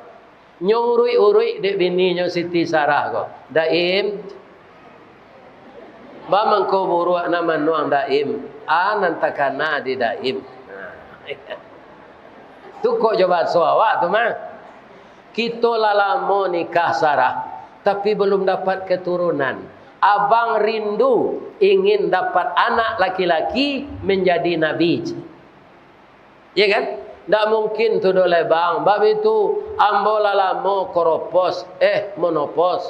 Nyo uruik-uruik dek bininyo Siti Sarah ko. "Daim, ba mangko buruak nan manuang, Daim?" Ah, nan takana di Daim. Tu kok jo baso awak tu mah. Kito lah lamo nikah, Sarah, tapi balum dapat keturunan. Abang rindu ingin dapat anak laki-laki menjadi nabi. Iya kan? Ndak mungkin tu doh lai, Bang. Bab itu, ambo lah lamo koropos, eh, monopos.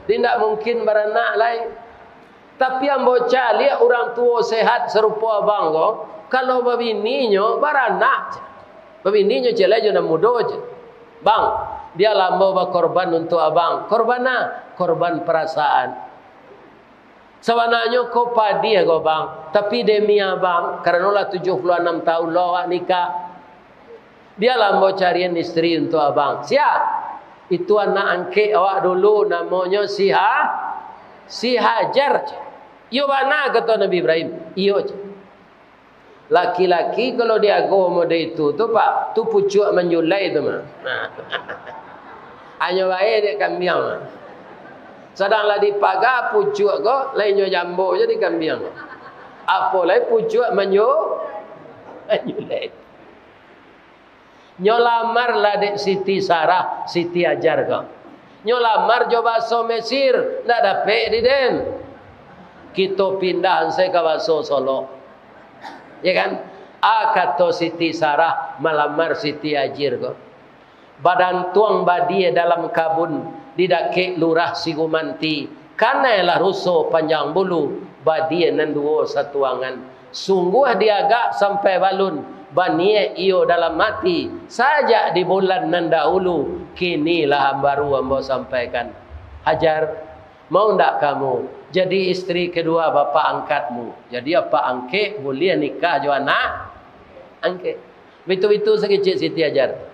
Jadi ndak mungkin baranak lai. Tapi ambo caliak urang tuo sehat sarupo abang ko, kalau babininyo baranak. Babininyo ciek lai jo nan mudo je. "Bang, bialah ambo bakorban untuak abang." "Korban a?" "Korban perasaan." "Sabananyo ko padiah ko, Bang, tapi demi abang, karano lah tujuah puluah anam taun lo awak nikah, bialah ambo carian isteri untuak abang." "Siap." "Itu anak angkek awak dulu, namonyo si Ha-, si Hajar." "Iyo bana," kato Nabi Ibrahim. "Iyo," cek. Laki-laki kalau diago model itu tu, Pak, tu pucuak manjulai tu mah. Nah. Hanyo bae dek kambiang mah. Sadang lah dipaga pucuak ko, lai nyo jambo je di kambiang. Apo lai pucuak manju-, manjulai. Nyo lamar lah dek Siti Sarah, Siti Hajar ko. Nyo lamar jo baso Mesir, ndak dapek di den. Kito pindah ansai ka baso Solok. Ya kan? A kato Siti Sarah malamar Siti Hajar ko. Badantuang badia dalam kabun, di dakek lurah Sigumanti. Kanai lah ruso panjang bulu, badia nan duo satuangan. Sungguah diagak sampai balun, baniaik iyo dalam ati, sajak di bulan nan dahulu, kini lah baru ambo sampaikan. Hajar, mau ndak kamu jadi isteri kedua bapak angkatmu? Jadi apak angkek buliah nikah jo anak angkek. Bitu-bitu sakicik Siti Hajar.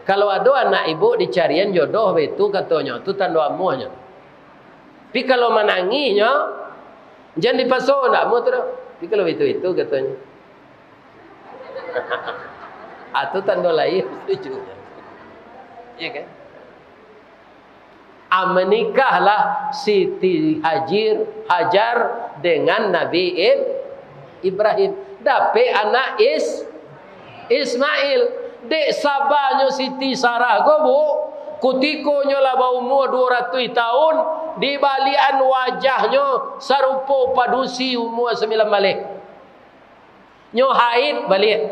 Kalau ado anak ibuk dicarian jodoh baitu katonyo, tu tando amuahnyo. Tapi kalau manangihnyo, jan dipaso, ndak amuah tu doh. Tapi kalau baitu-baitu katonyo. Ah, tu tando lain, setuju. Ya kan? Ah, menikahlah Siti Hajir, Hajar dengan Nabi Ib-, Ibrahim. Dapek anak Is-, Ismail. Dek sabanyo Siti Sarah ko, Bu, kutiko nyo lah baumua duo ratuih taun, dibaliakan wajahnyo sarupo padusi umua sambilan baleh. Nyo haid baliak.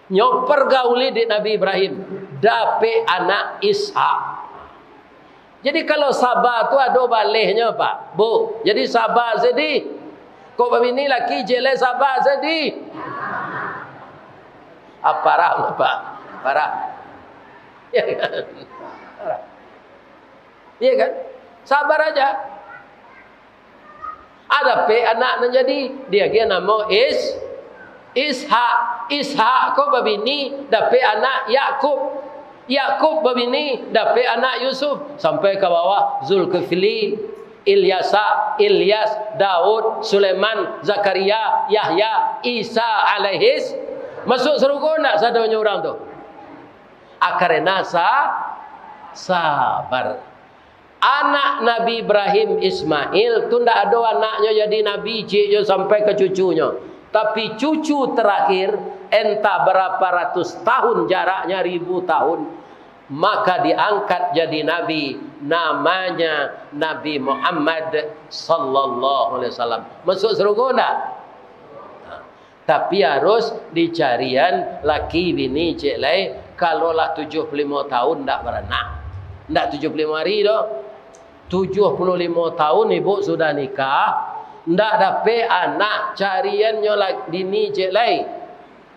Nyo pergauli dek Nabi Ibrahim. Dapek anak Ishak. Jadi, kalau saba tu ado balehnyo, Pak, Bu. Jadi, saba sadih. Kok babini laki ciek lai saba sadih. Ah, parah, Pak. Parah. Ya kan? Parah. Iya kan? Sabar aja. Ah, dapek anak nan jadi, diagiah namo Is-, Ishak. Ishak ko babini, dapek anak Yakub. Yakub babini, dapek anak Yusuf. Sampai ka bawah, Zulkifli, Ilyasa, Ilyas, Daud, Sulaiman, Zakaria, Yahya, Isa alaihis. Masuk sarugo ndak sadonyo urang tu? Ah, karena sa-, sabar. Anak Nabi Ibrahim, Ismail, tu ndak ado anaknyo jadi nabi, ciek jo sampai ka cucunyo. Tapi cucu terakhir, entah berapa ratus tahun jaraknya, ribu tahun, maka diangkat jadi nabi, namanya Nabi Muhammad sallallahu alaihi wasallam. Masuk sarugo ndak? Tapi harus dicarian laki bini ciek lai, kalau lah tujuah puluah limo tahun ndak baranak. Ndak tujuah puluah limo hari doh. Tujuah puluah limo tahun ibu sudah nikah, ndak dapek anak, cariannyo la-, bini ciek lai.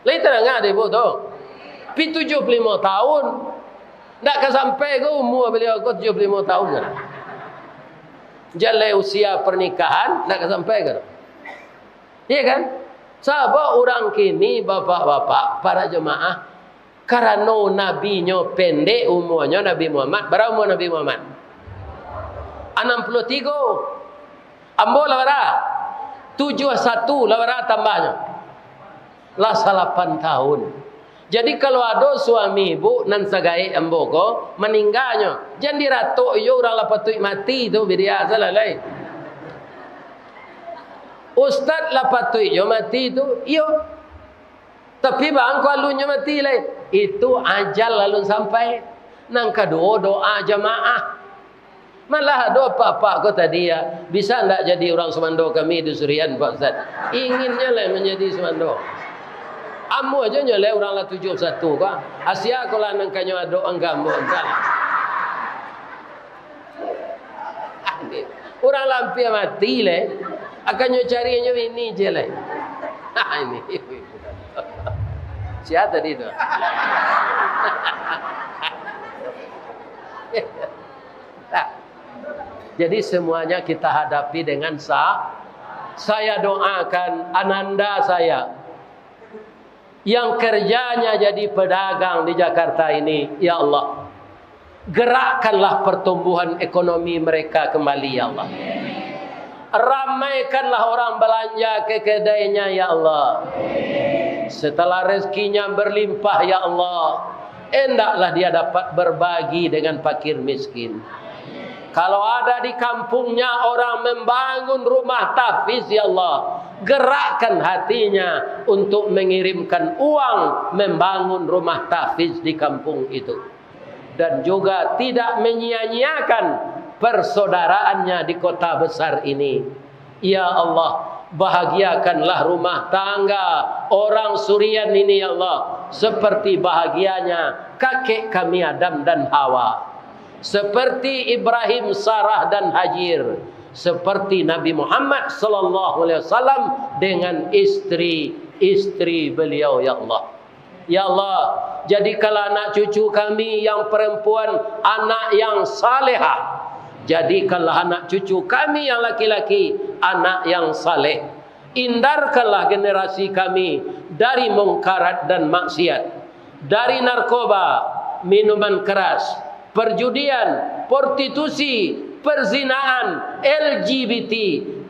Lai tadanga dek ibu tu? Pi tujuah puluah limo tahun, ndak ka sampai ko umua baliau ko tujuah puluah limo tahun kan? Jan lai usia pernikahan, ndak ka sampai ko? Iya kan? Sabab urang kini, bapak-bapak, para jemaah, karano nabinyo pendek umuanyo, Nabi Muhammad, bara umua Nabi Muhammad? Anam puluah tigo. Ambo lah bara? Tujuah satu lah bara tambahnyo? Lah salapan tahun. Jadi, kalau ado suami ibu nan sagaek ambo ko, maningganyo, jan diratok iyo, urang lah patuik mati tu, bidia salah lai. Ustaz lah patuik jo mati tu, iyo. Tapi bangko alunnyo mati lai. Itu ajal alun sampai. Nan kaduo, doa jamaah. Malah ado apak-apak ko tadi, ya, bisa ndak jadi urang sumando kami di Surian, Pak Ustaz? Inginnyo lai manjadi sumando. Ambo ajo nyo lai urang lah tujuah satu ko. Asia ko lah nan kanyo ado angka ambo, entah. Urang lah ampia mati lai. Akannyo cari nyo bini ciek lai. Ini. Sia tadi tu? Nah, jadi semuanya kita hadapi dengan sa-, saya doakan ananda saya yang kerjanya jadi pedagang di Jakarta ini, ya Allah, gerakkanlah pertumbuhan ekonomi mereka kembali, ya Allah. Ramaikanlah orang belanja ke kedainya, ya Allah. Setelah rezekinya berlimpah, ya Allah, hendaklah dia dapat berbagi dengan fakir miskin. Kalau ada di kampungnya orang membangun rumah tahfiz, ya Allah, gerakkan hatinya untuk mengirimkan uang membangun rumah tahfiz di kampung itu. Dan juga tidak menyia-nyiakan persaudaraannya di kota besar ini. Ya Allah, bahagiakanlah rumah tangga orang Surian ini, ya Allah, seperti bahagianya kakek kami Adam dan Hawa, seperti Ibrahim, Sarah, dan Hajir, seperti Nabi Muhammad sallallahu alaihi wasallam dengan istri-istri beliau, ya Allah. Ya Allah, jadikanlah anak cucu kami yang perempuan anak yang salehah. Jadikanlah anak cucu kami yang laki-laki anak yang saleh. Hindarkanlah generasi kami dari mungkarat dan maksiat, dari narkoba, minuman keras, perjudian, prostitusi, perzinaan, L G B T.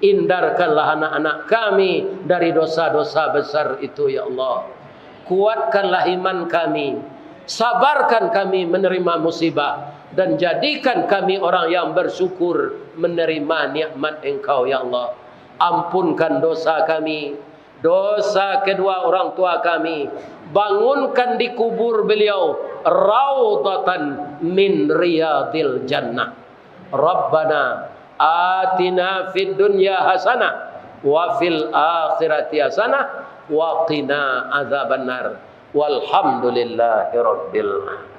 Hindarkanlah anak-anak kami dari dosa-dosa besar itu, ya Allah. Kuatkanlah iman kami, sabarkan kami menerima musibah, dan jadikan kami orang yang bersyukur menerima nikmat Engkau, ya Allah. Ampunkan dosa kami, dosa kedua orang tua kami. Bangunkan di kubur beliau raudhatan min riyadil jannah. Rabbana atina fid dunya hasanah wa fil akhirati hasanah wa qina azabannar. Walhamdulillahirabbil alamin.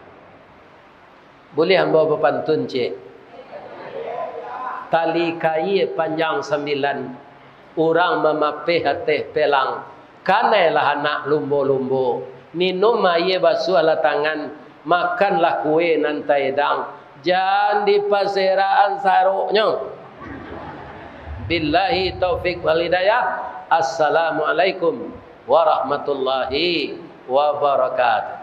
Buliah ambo bapantun, cik? Tali kaia panjang sambilan, urang mamapeh ateh pelang, kanailah anak lumbo-lumbo, minum aia basuahlah tangan, makanlah kue nan taedang, jan dipaserakan saroknyo. Billahi taufik wal hidayah. Assalamualaikum warahmatullahi wabarakatuh.